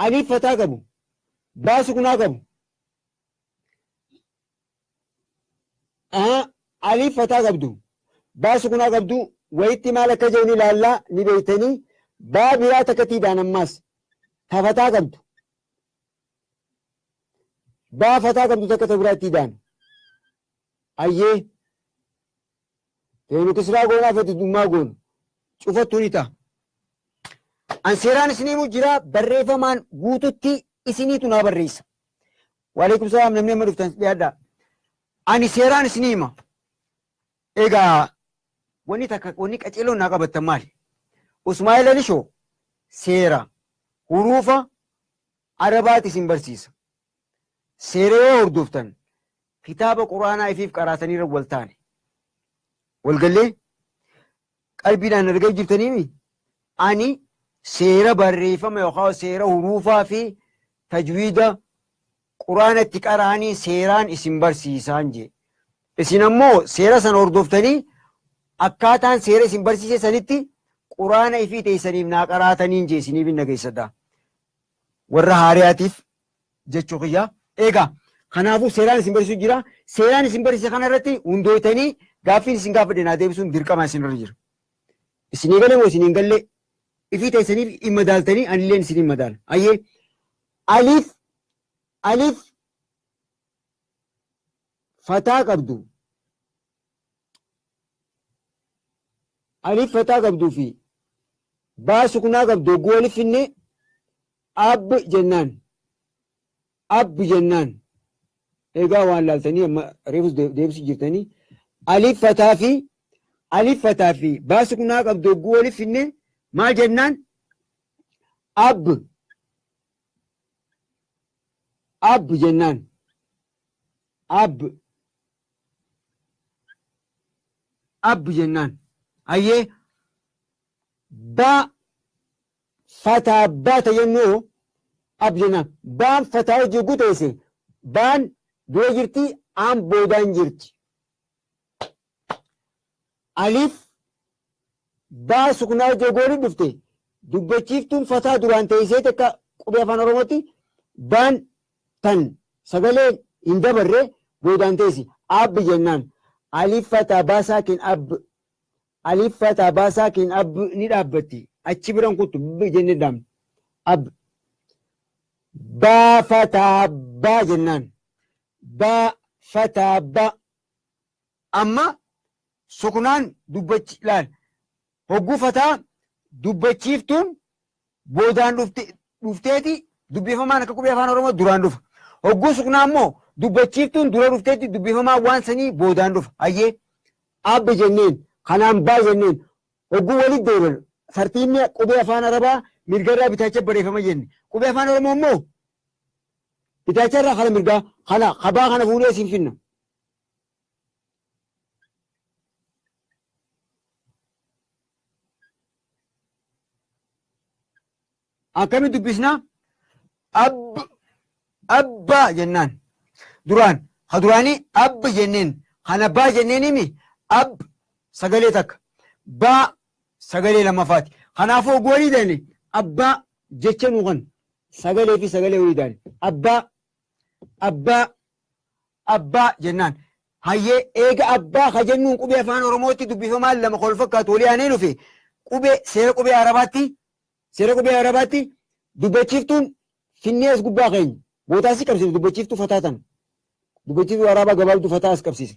Alif fataa qabu. Baa sukunaa qabu. Alif fataa qabdu. Baa sukunaa qabdu. Wayitti maal akka jiru ni ilaallaa ni beektanii. Baa biraa takkatiidhaan ammaas tafataa qabdu. Baa fataa qabdu takka ta biraatti idaan. Ayyee. Feenu kisraa goonaa feetu dummaa goonu. Cufattuu ni ta'a. An seeraan isinii himu jira barreeffamaan guututti isiniitu naa barreessa. Waalaikum salaam namni amma dhuftan dhiyaadhaa. Ani seeraan isinii hima. Egaa wanni takka wanni qaceeloon naa qabattan maali? Usmaa'eel Alishoo seera huruufa Arabaati isin barsiisa. Seera yoo hordoftan kitaaba Quraanaa ifiif qaraatanii irra wal taane. Walgallee qalbiidhaan argaa jirtaniimi ani seera barreeffama yookaan seera huruufaa fi tajwiida Quraana itti qaraanii seeraan isin barsiisaan jee. Isin ammoo seera sana hordoftanii akkaataan seera isin barsiise sanitti Quraana ifii teessaniif naa qaraataniin jee isiniif hin dhageessadha. Warra haariyaatiif jechuu kiyya. Egaa kanaafuu seeraan isin barsiisu jira. Seeraan isin barsiise kana irratti hundooytanii gaaffiin isin gaafadhe naa deebisuun dirqama isinirra jira. Isinii galee moo isin hin galle ifii teessaniif hin madaaltanii anilleen isin hin madaala. Ayyee alif alif fataa qabdu. Alif fataa qabduu fi baa sukunaa qabdu hogguu walif finne ab jennaan. Ab jennaan. Egaa waan laaltanii amma reefus deebisuu jirtanii alif fataa fi alif fataa fi baa sukunaa qabdu hogguu walif finne maal jennaan? Ab ab jennaan. Ab ab jennaan. Ayyee baa fataa baata jennuu ab jennaan. Baan fataa hojii hogguu teesse baan dura jirti aan boodaan jirti. Alif baa sukunaa hojii hogguu waliin dhufte dubbachiiftuun fataa duraan teessee takka qubee afaan Oromootti baan tan sagalee hin dabarre boodaan teessi ab jennaan. Alif fataa baa saakin ab alif fataa baa saakin ab ni dhaabbatti. Achi biran kuttu b jennee dhaabna. Ab baa fataa baa jennaan. Baa fataa baa. Amma sukunaan dubbachi laal. Hogguu fataa dubbachiiftuun boodaan dhufteeti dubbifamaan akka qubee afaan Oromoo duraan dhufa. Hogguu sukunaa immoo dubbachiiftuun dura dhufteeti dubbifamaan waan sanii boodaan dhufa. Ayyee abba jenneen kanaan baa jenneen hogguu walitti deebiin tartiibni qubee afaan Arabaa mirgarraa bitaacha barreeffama jenne. Qubee afaan Oromoo immoo bitaacharraa kana mirgaa kana kabaa kana fuudhee siin finna. Akkamitti dubbisnaa? Ab abbaa jennaan. Duraan ha duraanii ab jenneen kana baa jenneen himi ab sagalee takka baa sagalee lammaffaati. Kanaafuu hogguu walii daane abbaa jecha nuu kan sagalee fi sagalee walii daane abbaa abbaa abbaa jennaan. Hayyee eega abbaa ka jennuun qubee afaan Oromootti dubbifamaan lama kol fakkaatu walii aanee dhufe qubee seera qubee Arabaatti seera qubee Arabaatti dubbachiiftuun finnee as gubbaa keenya bootaa si qabsiise dubbachiiftuu fataa tana dubbachiiftuu Arabaa gabaabduu fataa as qabsiise.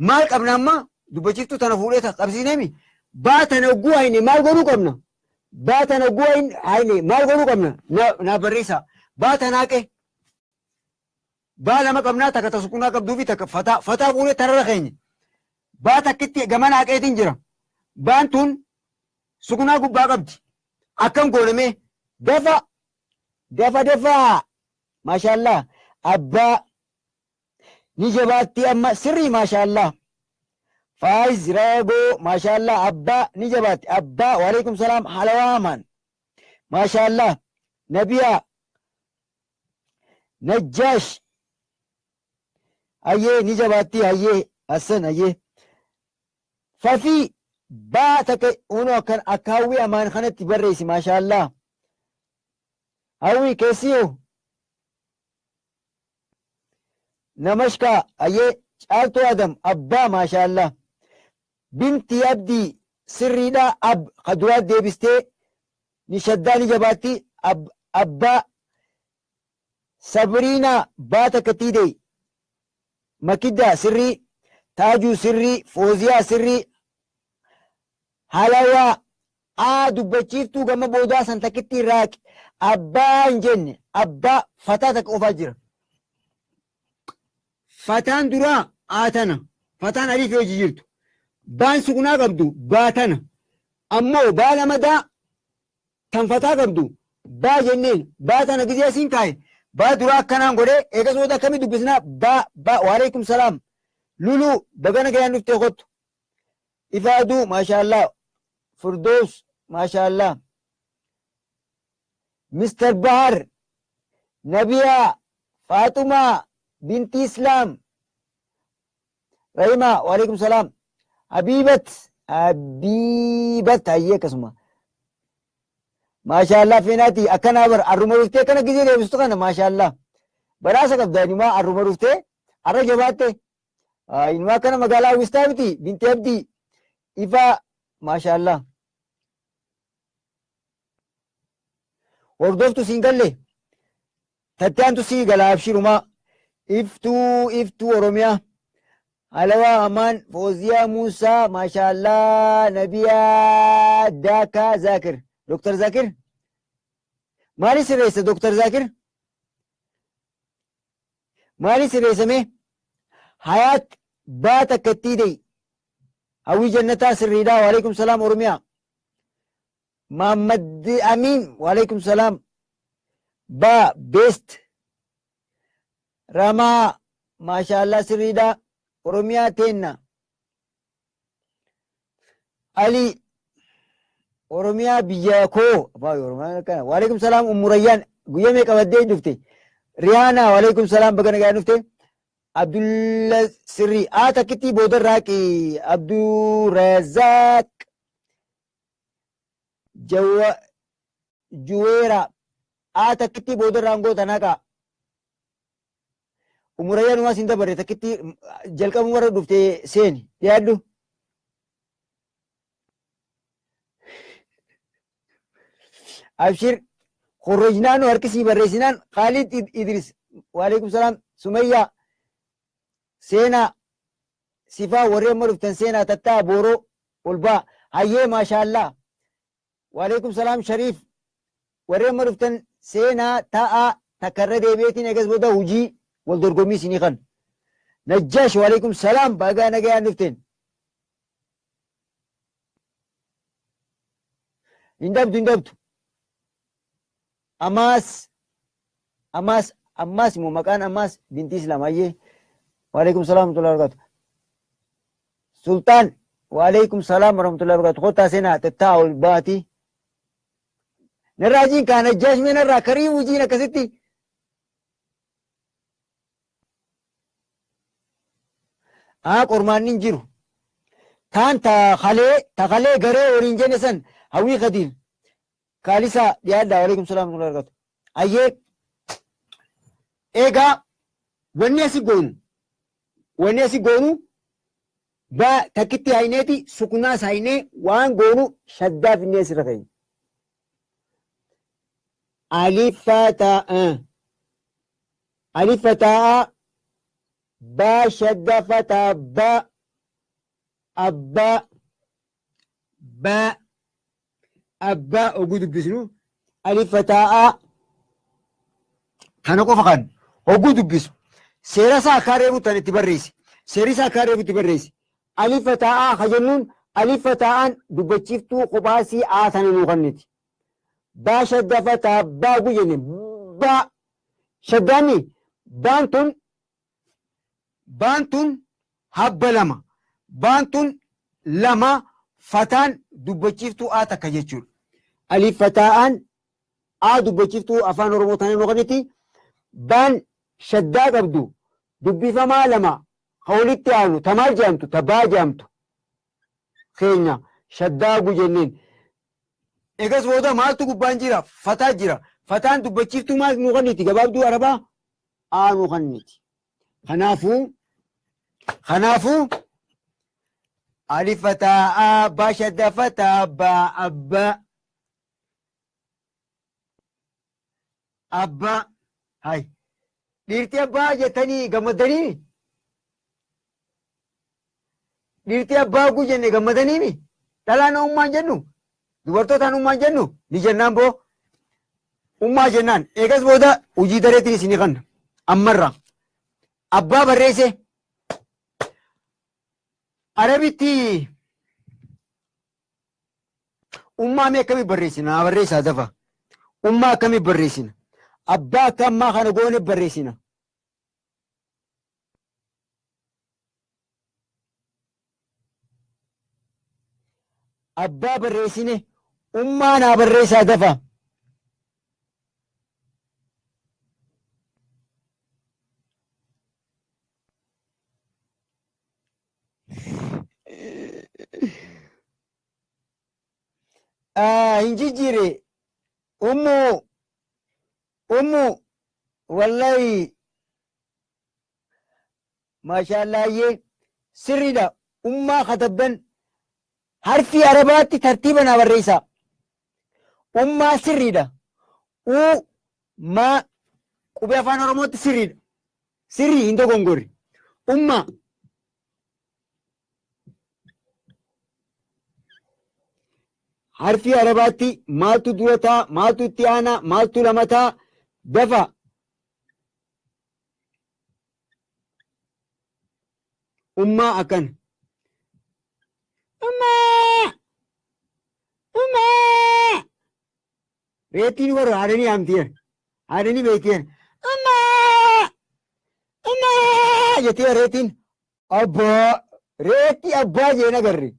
Maal qabna amma dubbachiiftuu tana fuudhee qabsiisneemi baa tana hogguu hayne maal godhuu qabna? Baa tana hogguu hayne maal godhuu qabna? Naa barreessaa. Baa tana haqe. Baa lama qabnaa takka ta sukunaa qabduu fi takka fataa fataa fuudhee tararra keenya. Baa takkitti gamana haqeetiin jira. Baan tun sukunaa gubbaa qabdi. Akkam goonamee dafa dafa dafa maashaallah abbaa ni jabaatti amma sirrii maashaallah. Faayiz Raagoo maashaallah abbaa ni jabaatti abbaa waalaikum salaam halawaamaan maashaallah nabiyaa Najjaash hayyee ni jabaatti hayyee Hassan hayyee Fafii baa takka unoo akkan akka hawwii amaan kanatti barreessi maashaallah. Hawwii keessiyoo Namashkaa hayyee Caaltuu Adam abbaa maashaallah. Binti Abdii sirriidha ab ka duraa deebistee ni shaddaa ni jabaatti abbaa Sabriina baata katiidee. Makiddaa sirrii. Taajuu sirrii. Fooziyaa sirrii. Halawaa aa dubbachiiftuu gama boodaa san takkitti raaqi. Abbaa hin jenne abbaa fataa takka qofaa jira. Fataan duraa aa tana. Fataan aliif yoo jijjiirtu. Baan sukunaa qabdu baa tana. Ammoo baa lamadaa tan fataa qabdu baa jenneen baa tana gizee asiin kaaye baa duraa akkanaan godhee eegas booda akkamii dubbisnaa baa baa waalaikum salaam. Luluu bagana gayaan dhuftee kottu. Ifaaduu maashaallah. Firdaus maashaallah. Mr. Bahar Nabiyaa Faaxumaa Binti Islaam Rahima waalaikum salaam. Habiibat Habiibat hayyee akkasuma. Maashaallah feenaati akkanaa bar arruma dhuftee akkana gizee deebistu kana maashaallah. Badhaasa qabda inumaa arruma dhuftee arra jabaatte. Inumaa akkana magaalaa hawwistaa miti Binti Abdii Ifaa maashaallah. Hordoftu siin galle tattaantu sii gala abshirumaa. Iftuu iftuu Oromiyaa. Halawaa Amaan Fooziyaa Muusaa maashaallah Nabiyaa Daakaa Zaakir. Dr. Zaakir maali sirreessa Dr. Zaakir? Maali sirreessame? Hayaat baa takkattii deyi. Hawwii Jannataa sirriidhaa. Waalaikum salaam Oromiyaa. Muhammad Amin waalaikum salaam. Baa beest. Ramaa maashaallah sirriidhaa. Oromiyaa teenna. Ali Oromiyaa biyya koo. Waalaikum salaam Ummu Rayyaan guyyaa meeqa baddee dhufte? Riyaanaa waalaikum salaam baga nagaan dhufte. Abdulla sirrii aa takkitti booda raaqi Abdurrazaaq Jawa Juweera aa takkitti booda raangoo tanaqa. Ummu Rayyaan waan sin dabarre takkitti jalqabu warra dhufte seeni dhiyaadhu. Abshir korrojnaanu harki sii barreessinaan Khalid Idris waalaikum salaam Sumayyaa seenaa sifaa warri amma dhuftan seenaa tattaa booroo ol baa hayyee maashaallaa waalaikum salaam Shariif warri amma dhuftan seenaa taa'aa takkarra deebi'eetiin eegas booda hujii wal dorgommii isinii kan Najjaash waalaikum salaam bagaa nagayaan dhufteen. Hin dhabdu hin dhabdu. Ammaas ammaas ammaas immoo maqaan ammaas binti Islaam hayyee waalaikum salaam warahmatullahi wabarakatuh. Sultaan waalaikum salaam warahmatullahi wabarakatuh. Kottaa seenaa tattaa ol baati. Narraa jiin kaa Najjaash mee narraa karii hujiin akkasitti. Haa qormaanni hin jiru. Taan ta kalee garee waliin jenne san hawwii kadiir. Kaalisaa dhiyaadhaa waalaikum salaam warahmatullahi wabarakatuh. Hayyee eegaa wanni asi goonu baa takkitti hayneeti sukunaas haynee waan goonu shaddaa finnee sirra keenya. Alifataa baa shaddaa fataa baa abbaa baa abbaa oguu dubbisnu alifataa kana qofa kan oguu dubbisu seera isaa akka reefu tan itti barreessi seerri isaa akka reefu itti barreessi alifataa ka jennuun alifataa'aan dubbachiiftuu kophaasii aa tana nuu kenniti. Baa shaddaa fataa baa oguu jenne baa shaddaani baan tun habba lama baan tun lama fataan dubbachiiftuu aa takka jechuudha. Alifataa'aan aa dubbachiiftuu afaan Oromoo tana nuu kenniti. Baan shaddaa qabdu dubbifamaa lama ka walitti aanu ta maal jedhamtu ta baa jedhamtu keenya shaddaa oguu jenneen. Egas booda maaltu gubbaan jira? Fataa jira. Fataan dubbachiiftuu maal nuu kenniti? Gabaabduu arabaa aa nuu kenniti. Kanaafuu alifataa baa shaddaa fataa baa abbaa abbaa hay Dhiirti abbaa jettanii gammadanii? Dhiirti abbaa oguu jenne gammadaniimi? Dhalaan ummaan jennu? Dubartootaan ummaan jennu? Ni jennaan boo. Ummaa jennaan. Eegas booda hojii dareetiin isinii kanna. Ammarraa. Abbaa barreesse. Arabitti ummaa mee akkamii barreessina? Naa barreessaa dafa. Ummaa akkamii barreessina? Abbaa akka ammaa kana goone barreessina. Abbaa barreessine ummaa naa barreessaa dafa. Hin jijjiire ummu ummu wallahi maashaallayyee sirriidha. Ummaa katabban harfii arabaatti tartiiba naa barreessaa. Ummaa sirriidha. U ma qubee afaan oromootti sirriidha. Sirrii hin dogongorre. Ummaa harfii arabaatti maaltu dura ta'a, maaltu itti aanaa, maaltu lama ta'a, dafa. Ummaa akkana. Ummaa! Ummaa! Reettiin warra haadhanii haamtiyan. Haadhanii beektiyan. Ummaa! Ummaa! Jettee reettiin abbaa reetti abbaa jeen agarre.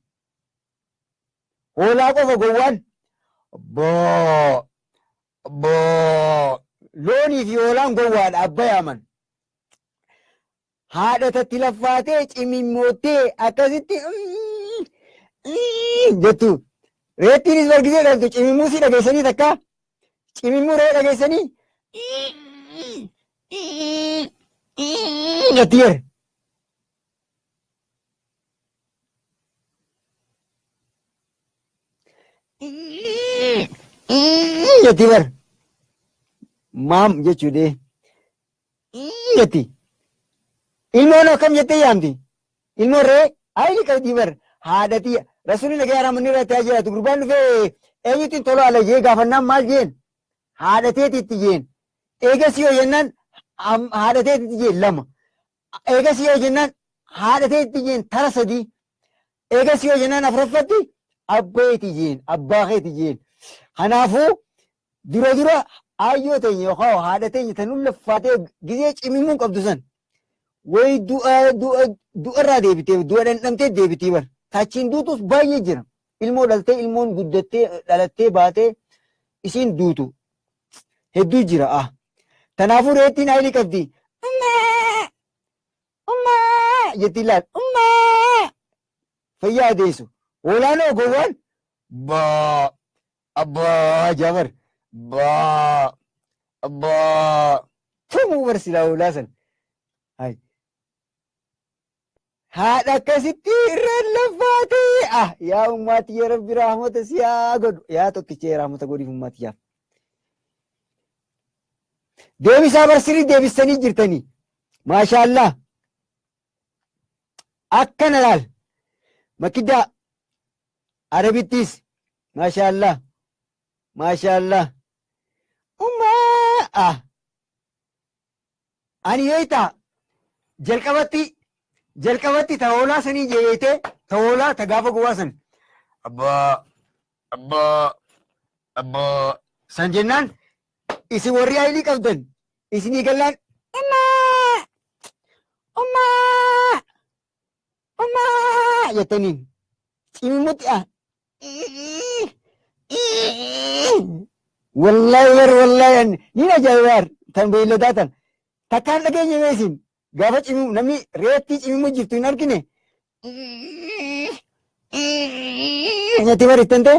Hoolaa qofa gowwaan abbaa abbaa loonii fi hoolaan gowwaadha abba yaaman. Haadha tatti laffaatee cimimmoottee akkasitti jettu. Reettiinis bargisee dhaltu cimimmuu si dhageessanii takka cimimmuu re'ee dhageessanii jetti yer. Jetti bar. Maam jechuudhee. Jetti. Ilmoon akkam jettee yaamti? Ilmoon re'ee ayili qabdi bar haadhati rasuulli nagaa raamonni irratti haa jiraatu gurbaan dhufee eenyutti tola ala jee gaafannaan maal jeen haadhateetitti jeen eegasii yoo jennaan haadhateetitti jeen lama eegasii yoo jennaan haadhateetitti jeen tara sadii eegasii yoo jennaan afuraffatti abbeeti jeen abbaa keeti jeen kanaafuu dura dura aayyoo teenya yookaan haadha teenya tan laffaatee gizee cimimuu qabdu san wayi du'a du'a du'arraa deebitee du'a dhandhamtee deebitii bar taachiin duutus baay'ee jira ilmoo dhaltee ilmoon guddattee dhalattee baatee isiin duutu hedduu jira ah tanaafuu reettiin ayilii qabdi ummaa ummaa jetti laal ummaa fayyaa adeessu hoolaanoo gowwaan baa abbaa jabar baa abbaa tumuu bar silaa hoolaa san hay haadha akkasitti irra laffaatee ah yaa ummaati yaa rabbi rahmata si haa godhu yaa tokkicha rahmata godhiif ummaati yaa deebisaa bar sirrii deebistanii jirtanii maashaallaa akkana laal makiddaa arabittis maashaallaa maashaallaa ummaa ah ani yeeytaa jalqabatti jalqabatti ta hoolaa sanii jeeyte ta hoolaa ta gaafa gowwaa san abbaa abbaa abbaa san jennaan isin warri ayilii qabdan isinii gallaan ummaa ummaa ummaa jettaniin cimimmutti ah wallahi bar wallahi ni ajaa'ibaar tan beeyladaa tan takkaan dhageenye meesin gaafa cimimu namni reettii cimimu jirtu hin argine jetti bar ittan ta'e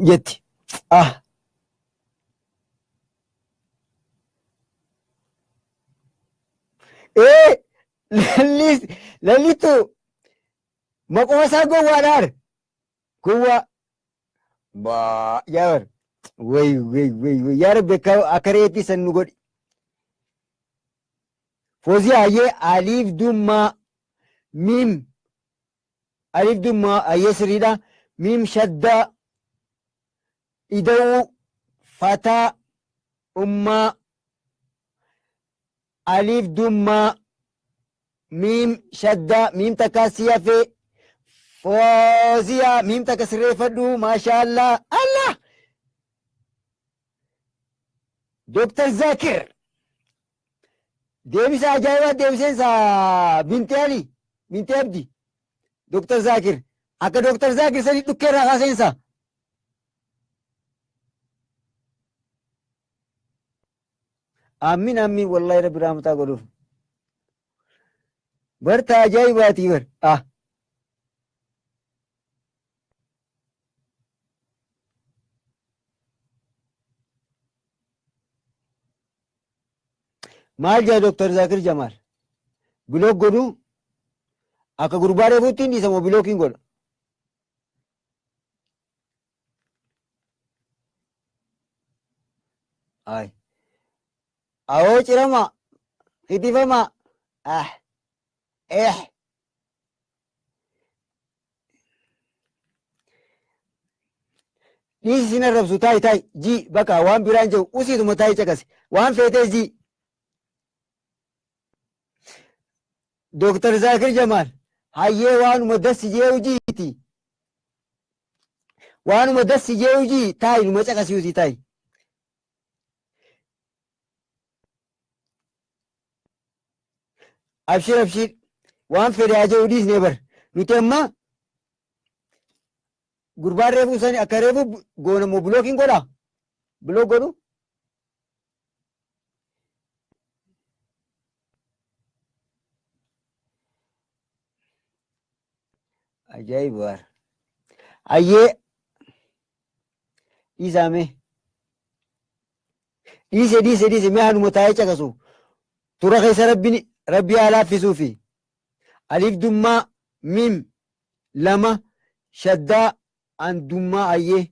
jetti ah ee lallittu maquma isaa gowwaadhaan gowwaa baa yaa bar Way way way way, yaa Rabbi, akka reetii san nu godhi. Foozii, hayyee, aliif dummaa miim, aliif dummaa, hayyee, sirriidha. Miim shaddaa ida'uu fataa ummaa, aliif dummaa miim shaddaa, miim takkaa si hafee. Fooziyaa, miim takka sirreeffadhu. Maashaallaa, Allah. Dooktar Zaakir deebisa ajaa'ibaa deebiseensa. Binti Ali, Binti Abdi, Dooktar Zaakir akka Dooktar Zaakir sanii dhukkee irraa kaaseensa. Amiin, amiin, wallahi Rabbi rahmataa godhuuf. Barta ajaa'ibaatii bar. Ah. Maal jedha Dooktar Zaakir Jamaal? Block godhuu akka gurbaa reefuutti hin dhiisamoo blockiin godha? Ay. Awoo cirama. Hitifama. Ah. Eh. Dhiisi, sin arrabsu, taayi taayi ji, bakka waan biraan jiru usiituma taayi caqasi waan feetees ji. Dooktar Zaakir Jamaal, hayyee, waanuma dassi jee hojiiti. Waanuma dassi jee hojii, taayi numa caqasi, usii taayi. Abshir, abshir, waan fedhe haa jedhu, dhiisnee bar. Nuti amma gurbaan reefuu sani akka reefu goonamoo blockiin godha? Block godhu? Ajaa'iba! Hayyee, dhiisaame. Dhiise, dhiise, dhiise, mee hanuma taa'ee caqasu. Tura keessa Rabbi Rabbi haa laaffisuufi. Aliif dummaa miim lama shaddaa andummaa, hayyee.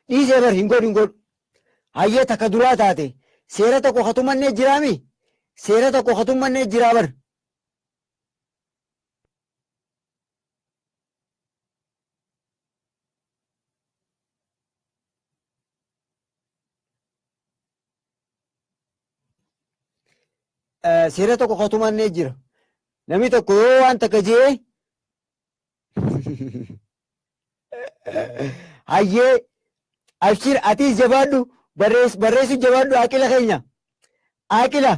Dhiisee bar, hin godhu, hin godhu. Hayyee, takka duraa taate, seera tokko katumannee jiraami? Seera tokko katumannee jiraa bar. Seera tokko katumannee jira. Namni tokko yoo waan takka jee, hayyee, abshir, atis jabaadhu, barreessu jabaadhu, aqila keenya. Aqila.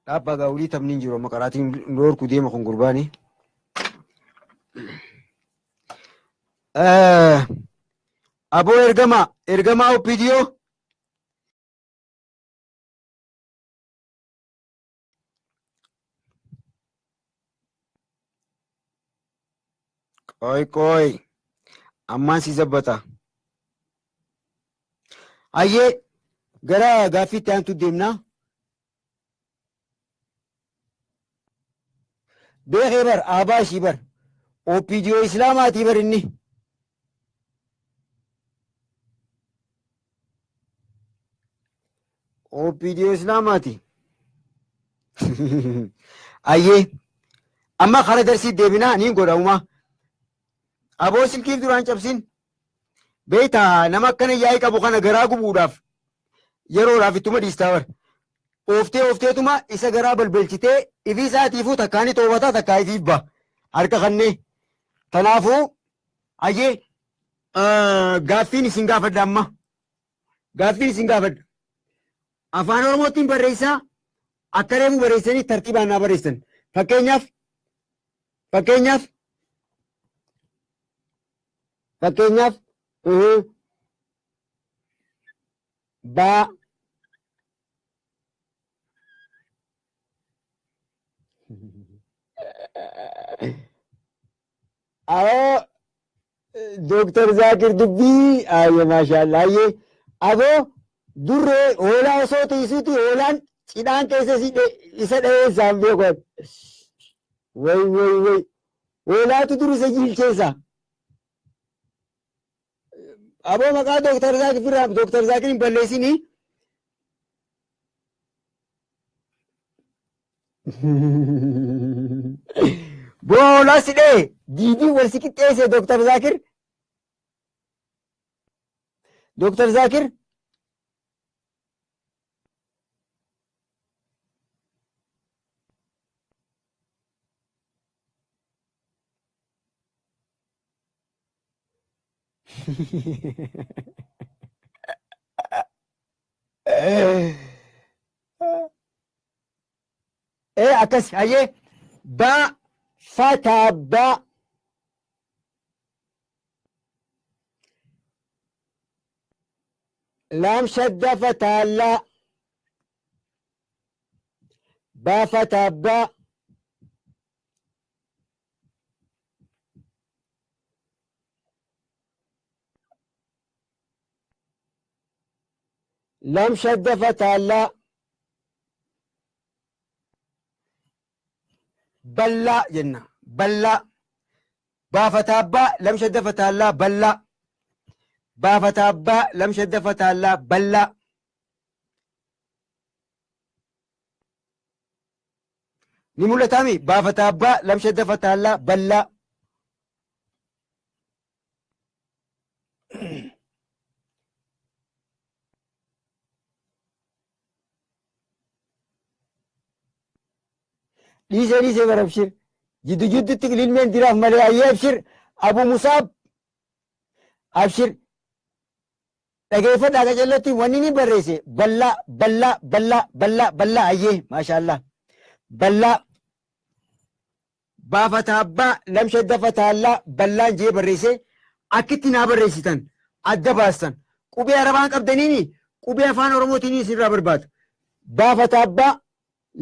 Dhaabbaa gaawulii, taphni hin jiru amma, qaraatiin dhoorku deema kun gurbaani. Aboo ergamaa, ergamaa OPDO. Qoy qoy, ammaan si zabbata. Hayyee, gara gaaffiitti aantu deemnaa. Beekee bar, aabaa ishii bar. OPDO Islaamaatii bar inni. OPDO Islaamaati. Hayyee, amma kara darsii deebinaa niin godha uumaa. Aboo, silkiif duraan cabsin. Beektaa, nama akkana yaa'ii qabu kana garaa gubuudhaaf yeroodhaaf ittuma dhiistaa bar. Ooftee oofteetuma isa garaa balbalchitee ifii isaatiifuu takkaa ni toobataa, takkaa ifiif ba'a. Harka kannee. Kanaafuu hayyee, gaaffiin isin gaafadha amma. Gaaffiin isin gaafadha. Afaan Oromootiin barreessaa, akka reefu barreessanii tartiibaan naa barreessan. Fakkeenyaaf, baa Awoo Dooktar Zaakir dubbii ayye maashaallah ayyee aboo durree hoolaa osoo tiisuuti hoolaan cidhaan keessa isa dha'ee isaan beekan. Way way way hoolaatu dur isa jiilcheessa. Aboo maqaa Dooktar Zaakir firraa Dooktar Zaakir hin balleessinii. Boolaa si dha'e diidii wal si qixxeesse Dooktar Zaakir. Dooktar Zaakir. Ee akkas hayyee baa fataa baa laam shadda fataa laa baa fataa baa laam shadda fataa laa ballaa jenna ballaa baafataa abbaa lam shadda fataallaa ballaa baafataa abbaa lam shadda fataallaa ballaa ni mul'ataami baafataa abbaa lam shadda fataallaa ballaa dhiisee dhiisee bara abshir jiddu jiddutti ilmeen diraaf malee ayyee abshir Abu Musaab abshir dhageeffadhaa qacellotti wanni ni barreesse ballaa ballaa ballaa ballaa ballaa ayyee maashaallah ballaa baafataa abbaa lam shadda fataallaa ballaan jee barreesse akkitti naa barreessitan adda baastan qubee arabaan qabdaniini qubee afaan oromootiin isinirraa barbaadu baafataa abbaa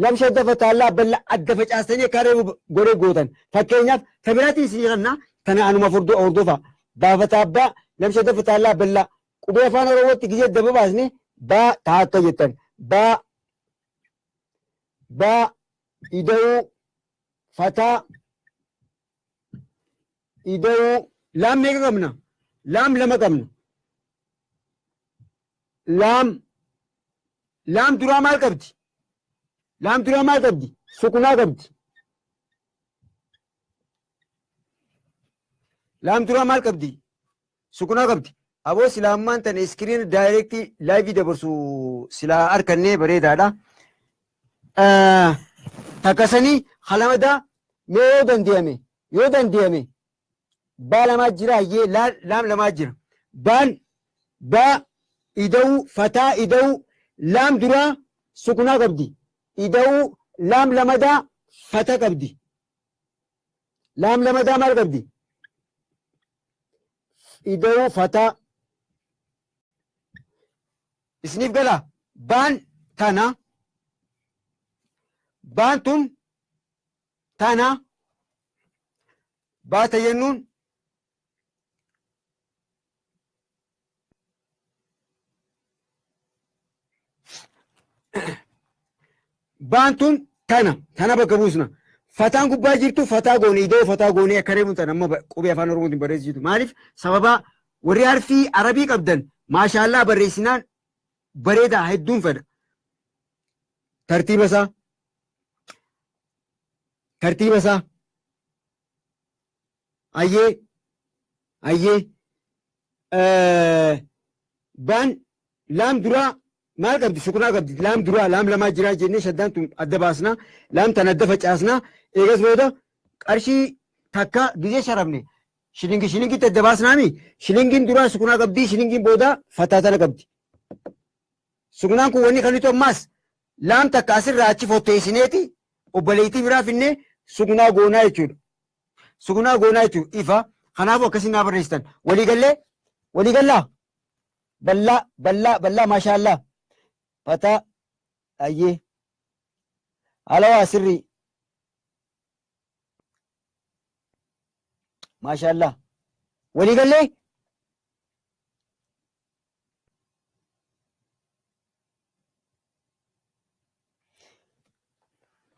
lam shadda fataallaa ballaa adda facaastanii akka reebu godhee gootan fakkeenyaaf tabiraatiin isin jedhanna tana anuma hordofa baafataa abbaa lam shadda fataallaa ballaa qubee afaan oromootti gizee adda babaasne baa taakka jettan baa baa ida'uu fataa ida'uu laam meeqa qabna laam lama qabna laam laam duraa maal qabdi laam duraa maal qabdi sukunaa qabdi laam duraa maal qabdi sukunaa qabdi aboo silaa tan iskiriin daayirektii laayivii dabarsu silaa harkannee bareedaadha. Takkasanii halamadaa mee yoo danda'ame baa lamaa jira hayyee laam lamaa jira baan baa ida'uu fataa ida'uu laam duraa sukunaa qabdi ida'uu laam lamadaa fata qabdi laam lamadaa maal qabdi ida'uu fataa isiniif gala baan tana baan tun tana baata jennuun baan tun tana tana bakka buusna fataan gubbaa jirtu fataa goone ida'uu fataa goone akka reemuun tan amma qubee afaan oromootiin barreessitu maaliif sababa warri harfii arabii qabdan maashaallaa barreessinaan bareedaa hedduun fedha tartiiba isaa tartiiba isaa ayyee ayyee baan laam duraa maal qabdi sukunaa qabdi laam duraa laam lamaa jiraa jennee shaddaan tun adda baasnaa laam tan adda facaasnaa eegas booda qarshii takka gizee sharafne shilingi shilingitti adda baasnaami shilingiin duraa sukunaa qabdi shilingiin booda fataa tana qabdi sukunaan kun wanni kanitu ammaas laam takka asirraa achi fotteessineeti obboleettii biraa finnee sukunaa goonaa jechuudha sukunaa goonaa jechuudha ifa kanaafuu akkasii naa barreessitan waliigallee waliigallaa ballaa ballaa ballaa maashaallaa fataa ayyee alawaa sirrii Maashaallah. Walii gallee?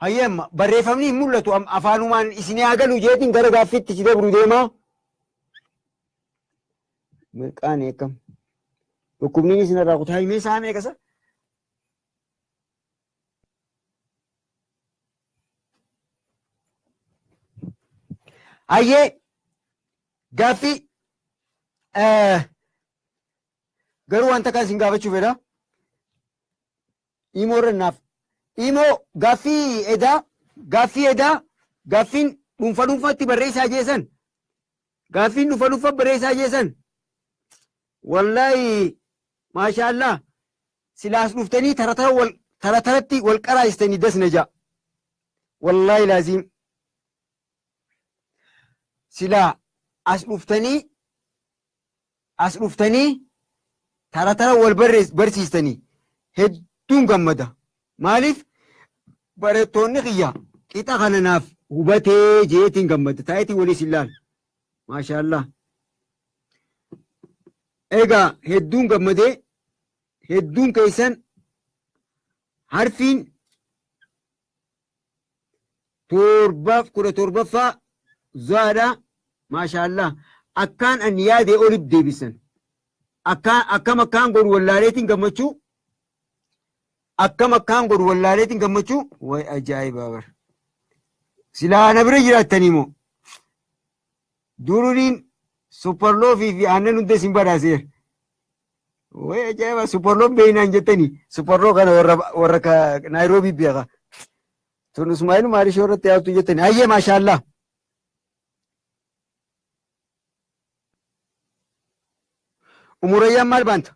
Hayyee amma barreeffamni hin mul'atu afaanumaan isin haa galu jeetiin gara gaaffiitti si dabru deemaa. Mirqaani akkam. Dhukkubni isin irraa kutaa himee isaa meeqasa? Hayyee gaaffii garuu wanta kan isin gaafachuu fedha. Imoo irra naaf. Imoo gaaffii edaa gaaffii edaa gaaffiin dhuunfa dhuunfaatti barreessaa jeesan. Gaaffiin dhuunfa dhuunfa barreessaa jeesan. Wallaahi maashaallah silaas dhuftanii tara wal tara taratti wal qaraayistanii dasna ja'a. Wallaahi laaziim. Silaa as dhuftanii tara tara wal barsiistanii hedduun gammada. Maaliif barattoonni kiyya qixa kana naaf hubatee jeetiin gammada. Taayitii waliis ilaal. Maashaallah. Egaa hedduun gammadee hedduun keessan harfiin 17ffaa zaadha. Maashaallah. Akkaan ani yaadee olitti deebisan. Akkam akkaan godhu wallaaleetiin gammachuu. Akkam akkaan godhu wallaaleetiin gammachuu. Way ajaa'ibaa bara. Silaa ana bira jiraattanii moo? Dururiin supparloofii fi aannan hunda isin badhaaseera. Way ajaa'iba supparloof beeynaan jettanii supparloo kana warra Naayiroobii beeka. Tun Ismaa'eel Maarishoo irratti yaabtu jettanii. Hayyee maashaallah. Umurayyaan maal baanta?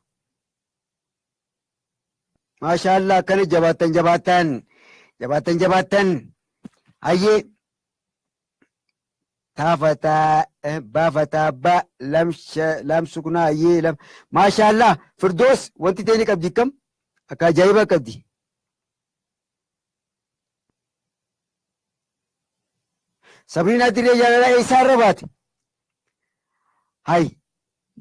Maashaallah akkana jabaattan jabaattan jabaattan jabaattan. Hayyee taafataa baafataa ba lam suknaa hayyee lam maashaallah Firdoos wanti ta'e ni qabdi kam akka ajaa'ibaa qabdi. Sabriinaa dirree jaalalaa eessaarra baate? Hay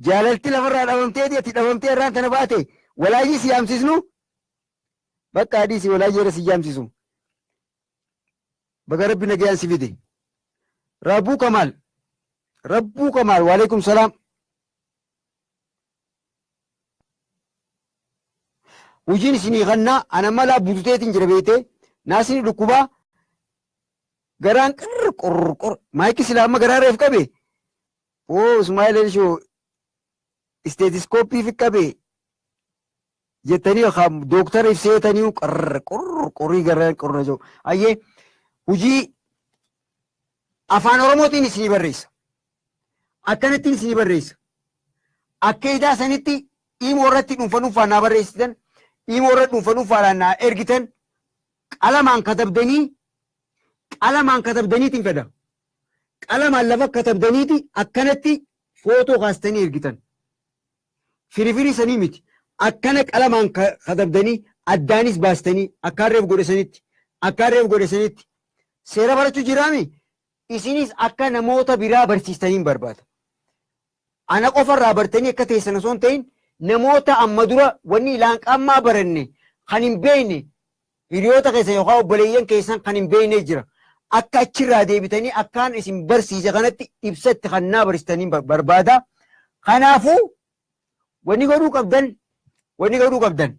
jaalalti lafarraa dhabamtee ati dhabamtee irraan tana baate walaayyi si yaamsisnu bakka adii si walaayyi irra si yaamsisu. Baga rabbi nagayaan si fide. Rabbuu Kamaal. Rabbuu Kamaal. Waalaikum salaam. Hojiin isinii kannaa ana malaa bututeetiin jira beeytee naasni dhukkubaa garaan qirr qurr qurr maayikii silaa amma garaa reef qabe oo Ismaa'eel Elshoo isteetiskooppii fi qabe jettanii dooktara ibseetanii qirr qurr qurrii garaan qurra jiru. Hayyee hojii afaan Oromootiin isinii barreessa. Akkanattiin isinii barreessa. Akka idaa sanitti imoo irratti dhuunfa dhuunfaan naa barreessitan, imoo irratti dhuunfa dhuunfaadhaan naa ergitan, qalamaan katabdanii qalamaan katabdaniitiin fedha. Qalamaan lafa katabdaniiti akkanatti footoo kaastanii ergitan. Firifirii sanii miti. Akkana qalamaan katabdanii addaanis baastanii akkaan reef godhe sanitti akkaan reef godhe sanitti seera barachuu jiraami isinis akka namoota biraa barsiistaniin barbaada. Ana qofarraa bartanii akka teessan osoo hin ta'in namoota amma dura wanni ilaanqammaa baranne kan hin beekne hiriyoota keessan yookaan obboleeyyan keessan kan hin beekne jira. Akka achirraa deebitanii akkaan isin barsiise kanatti ibsatti kan naa barsiistaniin barbaada. Kanaafuu wanni godhuu qabdan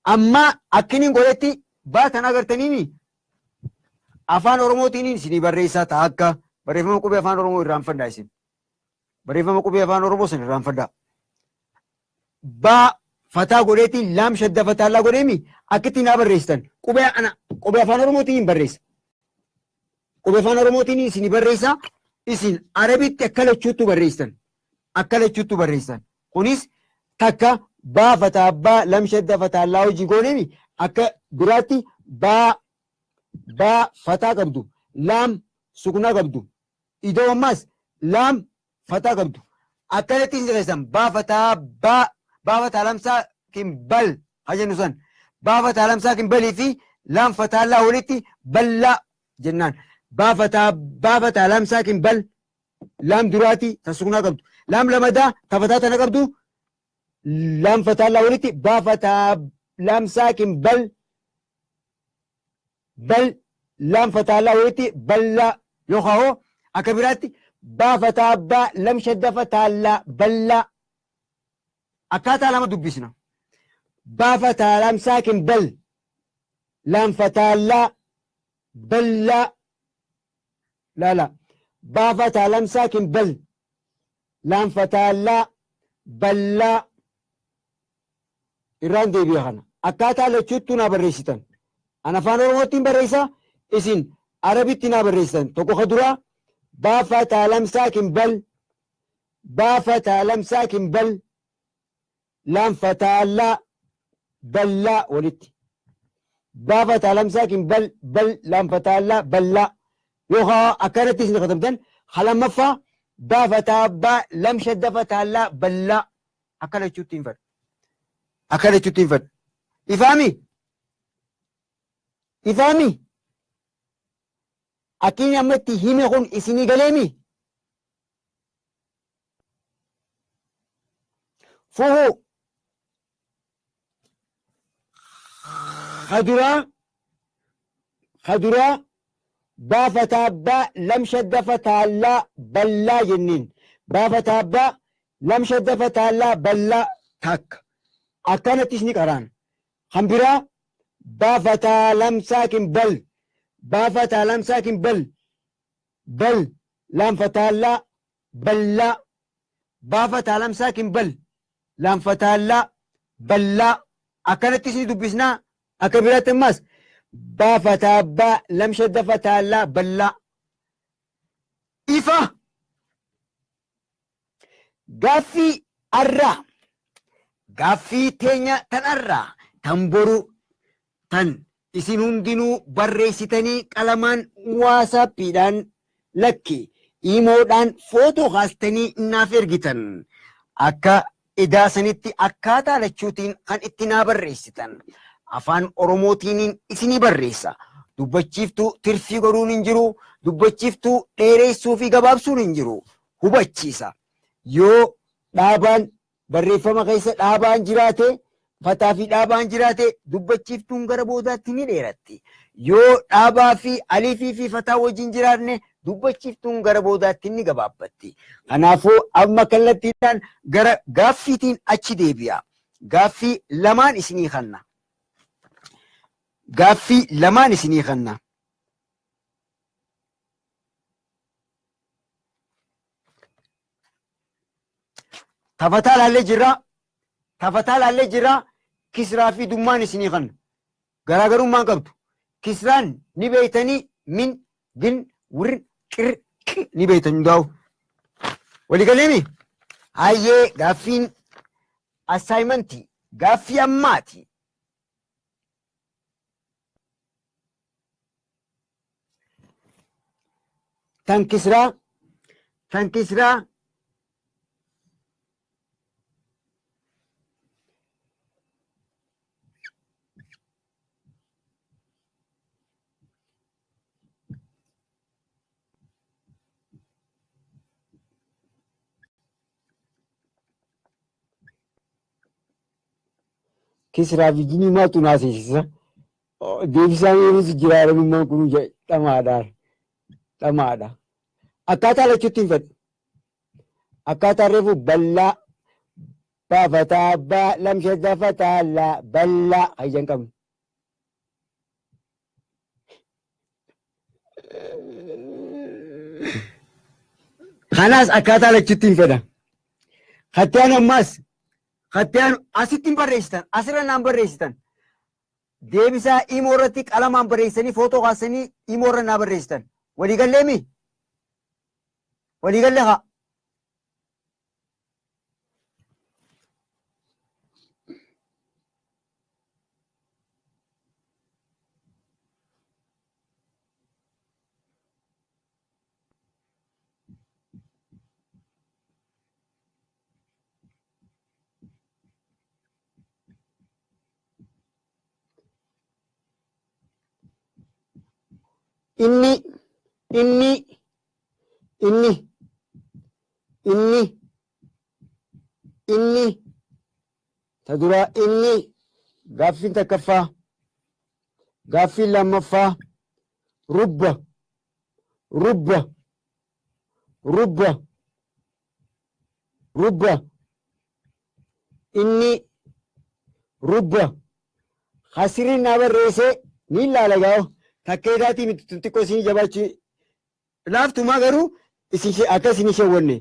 amma akkiniin godhetti baatan agartaniini afaan Oromootiin isinii barreessaa ta'a akka barreeffama qubee afaan Oromoo irraanfadhaa isin. Barreeffama qubee afaan Oromoo san irraanfadhaa. Baa fataa godheetiin laam shadda fataa laa godheemi akkitti naa barreessitan qubee ana qubee afaan Oromootiin hin barreessa. Qubee afaan Oromootiin isinii barreessaa isin Arabitti akka lachuuttu barreessitan. Akka lachuuttu barreessitan. Kunis takka baa fataa baa lam shadda fataa laa hojii gooneemi akka biraatti baa baa fataa qabdu laam suknaa qabdu idoo ammas laam fataa qabdu akkanatti isin keessan baa fataa baa baa fataa lamsaa kimbal haa jennu san baa fataa lamsaa kimbalii fi laam fataa laa walitti ballaa jennaan baa fataa lamsaa kimbal Laam duraati ta sukunaa qabdu. Laam lamadaa ta fataa tana qabdu. Laam fataa laa walitti baa fataa laam saakin bal bal laam fataa laa walitti ballaa yookaan hoo akka biraatti baa fataa baa lam shadda fataa laa ballaa akkaataa lama dubbisna. Baa fataa laam saakin bal laam fataa laa ballaa laa laa baa fataa laam saakin bal laam fataa laa ballaa irraan deebi'a kana akkaataa lachuuttuu naa barreessitan. An afaan Oromootiin barreessa, isin Arabitti naa barreessitan. Tokko ka duraa baa fataa lam saakin bal baa fataa lam saakin bal laam fataa laa ballaa walitti. Baa fataa lam saakin bal bal laam fataa laa ballaa yookaan akkanatti isin katabdan. Lammaffaa baa fataa baa lam shadda fataa laa ballaa akka lachuutti hin fedhu. Akka lachuutti hin fedhu. Ifaami? Ifaami? Akkiin amma itti hime kun isinii galeemi? Fuhu kaduraa baa fataa baa lam shadda fataa laa ballaa jenniin. Baa fataa baa lam shadda fataa laa ballaa takka. Akkanattis ni qaraan. Kan biraa baa fataa lam saakin bal baa fataa lam saakin bal bal laam fataa laa ballaa baa fataa lam saakin bal laam fataa laa ballaa akkanattis ni dubbisnaa. Akka biraatti ammas baa fataa baa lam shadda fataa laa ballaa. Ifa gaaffii arraa gaaffii teenya tan arraa tan boru tan isin hundinuu barreessitanii qalamaan waasaappiidhaan lakki iimoodhaan footoo kaastanii naaf ergitan akka idaa sanitti akkaataa lachuutiin kan itti naa barreessitan. Afaan Oromootiin isinii barreessa. Dubbachiiftuu tirfii godhuun hin jiru. Dubbachiiftuu dheereessuu fi gabaabsuun hin jiru. Hubachiisa. Yoo dhaabaan barreeffama keessa dhaabaan jiraate, fataa fi dhaabaan jiraate, dubbachiiftuun gara boodaatti ni dheeratti. Yoo dhaabaa fi aliifii fi fataa wajjin jiraanne, dubbachiiftuun gara boodaatti ni gabaabbatti. Kanaafuu amma kallattiidhaan gara gaaffiitiin achi deebi'a. Gaaffii lamaan isinii kanna. Gaaffii lamaan isinii kanna. Tafataa laallee jirra. Tafataa laallee jirra. Kisraa fi dummaan isinii kanna. Garaagarummaan qabdu. Kisraan ni beeytanii min, gin, wir, qir, qi ni beeytan hundaa'u. Waliigaleemi? Hayyee, gaaffiin assaayimantii gaaffii ammaati. Tan kisraa tan kisraa kisraa fi ginii maaltu naasisisa? Deebisaan yeroo jira arabummaan kun dhamaadha. Dhamaadha. Akkaataa lachuutti hin fedhu. Akkaataa reefu bal'aa baafataa abbaa lamsha fataa laa bal'aa hayyan qabnu. Kanaas akkaataa lachuutti hin fedha. Kattaan ammas kattaan asitti hin barreessitan, asirra naan barreessitan. Deebisaa imoo irratti qalamaan barreessanii footoo kaasanii imoo irra naa barreessitan. Waliigalleemi? Waliigallee haa. Inni inni inni Inni inni ta duraa inni gaaffiin takkaffaa gaaffiin lammaffaa rubba rubba rubba rubba inni rubba hasiriin naa barreessee ni ilaala gaa'o takka isaatii miti xixiqqoo isin jabaachuu laaftumaa garuu isin akka isin ishee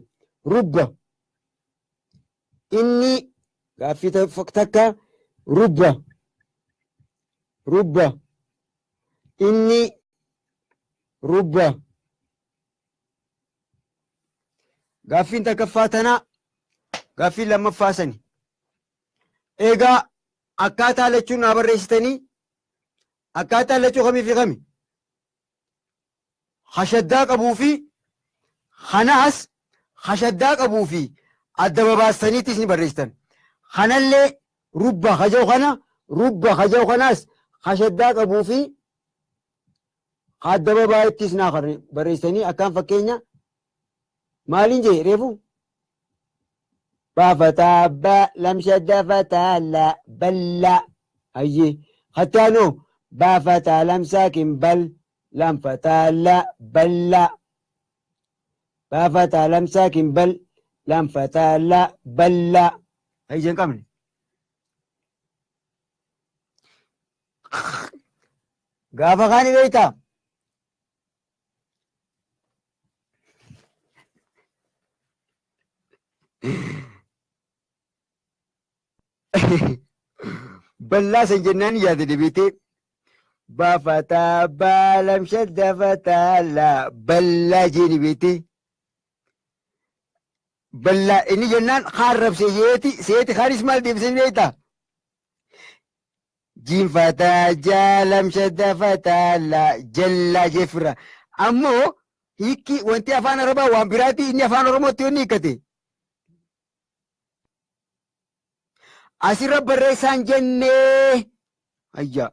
rubba inni gaaffii takka rubba rubba inni rubba gaaffiin takkaffaa tanaa gaaffiin lammaffaa sani. Egaa akkaataa lachuun naa barreessitanii akkaataa lachuu kamii fi kami hashaddaa qabuu fi kanaas hashaddaa qabuu fi adda babaastaniitis ni barreessitan. Kanallee rubba haja'u kana rubba haja'u kanaas hashaddaa qabuu fi adda babaayittis naa barreessitanii akkaan fakkeenya maaliin jee reefu baafataa ba lamshadda fataa la balla hayyee hattaanoo baafataa lamsaakin bal lamfataa la balla baafataa lamsaakin bal lamfataa la balla hayyee hin qabne. Gaafa kaani beektaa? Bal'aa san jennaan yaada deebitee baafataa baalam shadda fataa la bal'aa jeeni beetee bal'aa inni jennaan haarrabse yeeti seeti haaris maal deebisanii beektaa? Jiinfataa jaalam shadda fataa la jallaa jeefirra ammoo hiikki wanti afaan arabaa waan biraati inni afaan oromootti yoonni hiikkate. Asirra barreessaan jennee ayya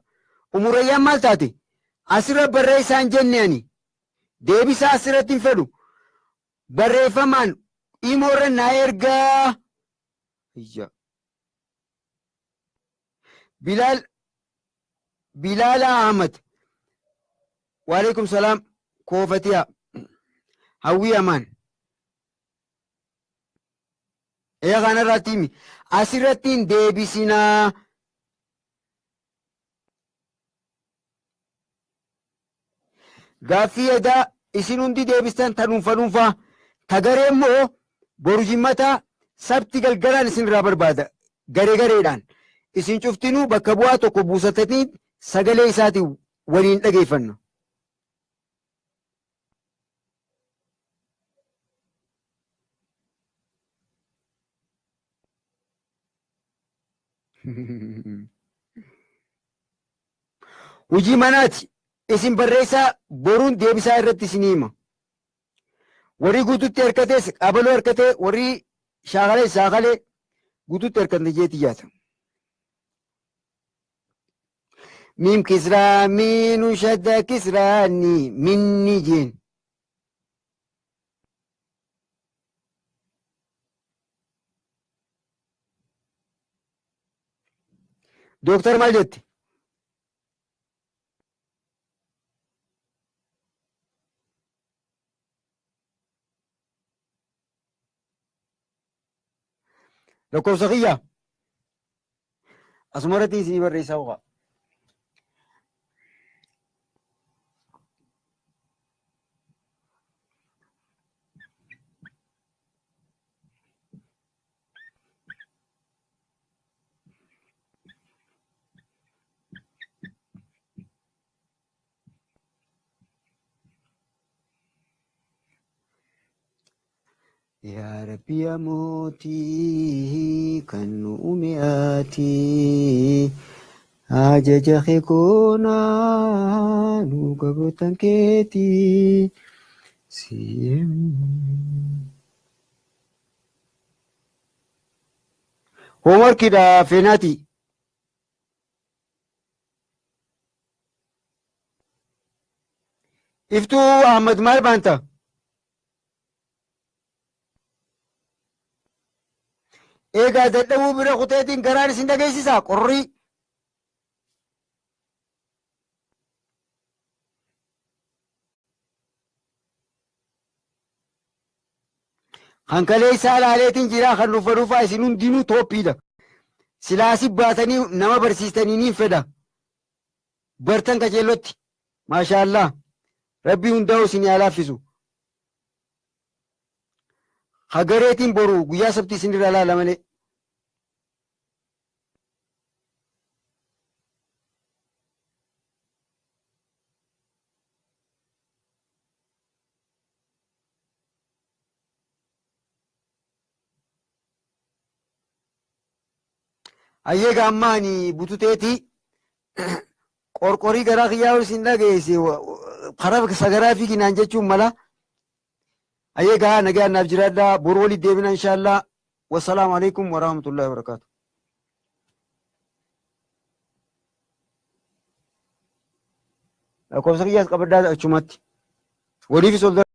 umurayyaan maal taate asirra barreessaan jennee ani deebisaa asirratti hin fedhu barreeffamaan imoorra naa ergaa ayya Bilaal Bilaal Ahmad waalaikum salaam koofatiya hawwii amaan Egaa kanarratti himi asirratti hin deebisinaa. Gaaffii edaa isin hundi deebistan ta dhuunfa dhuunfaa ta garee immoo boru jimmata sabti galgalaan isin irraa barbaada garee gareedhaan isin cuftinuu bakka bu'aa tokko buusatanii sagalee isaatiin waliin dhageeffanna. Hojii manaati isin barreessaa boruun deebisaa irratti isin hima. Warri guututti harkatees qabaloo harkatee warri shaakalee shaakalee guututti harkatne jeeti yaata. Miim kisraa miinu shadda kisraani minni jeen. Dooktar maal jetti? Lakkoofsa kiyya asuma irratti isinii barreessaa ogaa. Yaa Rabbi yaa mootii kan nu uume ati ajaja kee goonaa nu gabrotan keetii si. Hoomworkiidha feenaati. Iftuu Ahmad maal baanta? Eegaa dadhabuu bira kuteetiin garaan isin dhageessisaa qorrii. Kan kaleessaa laaleetiin jiraa kan dhufa dhufaa isin hundinuu tooppiidha. Silaasi baatanii nama barsiistanii niin fedha. Bartan qaceellotti. Maashaallah. Rabbii hundaa'u isin haa laaffisu. Hagareetiin boru guyyaa sabti isin irraa laala malee. Hayyee gaamma ani bututeetii qorqorii garaa kiyyaa ol isin dhageesse karaa sagaraa fiiginaan jechuun mala. Hayyee gaa nagaan naaf jiraadhaa boru walitti deebina inshaallah. Wassalaamu alaikum warahmatullahi wabarakatuh. Lakkoofsa kiyyaas qabadhaa achumatti. Waliifis ol.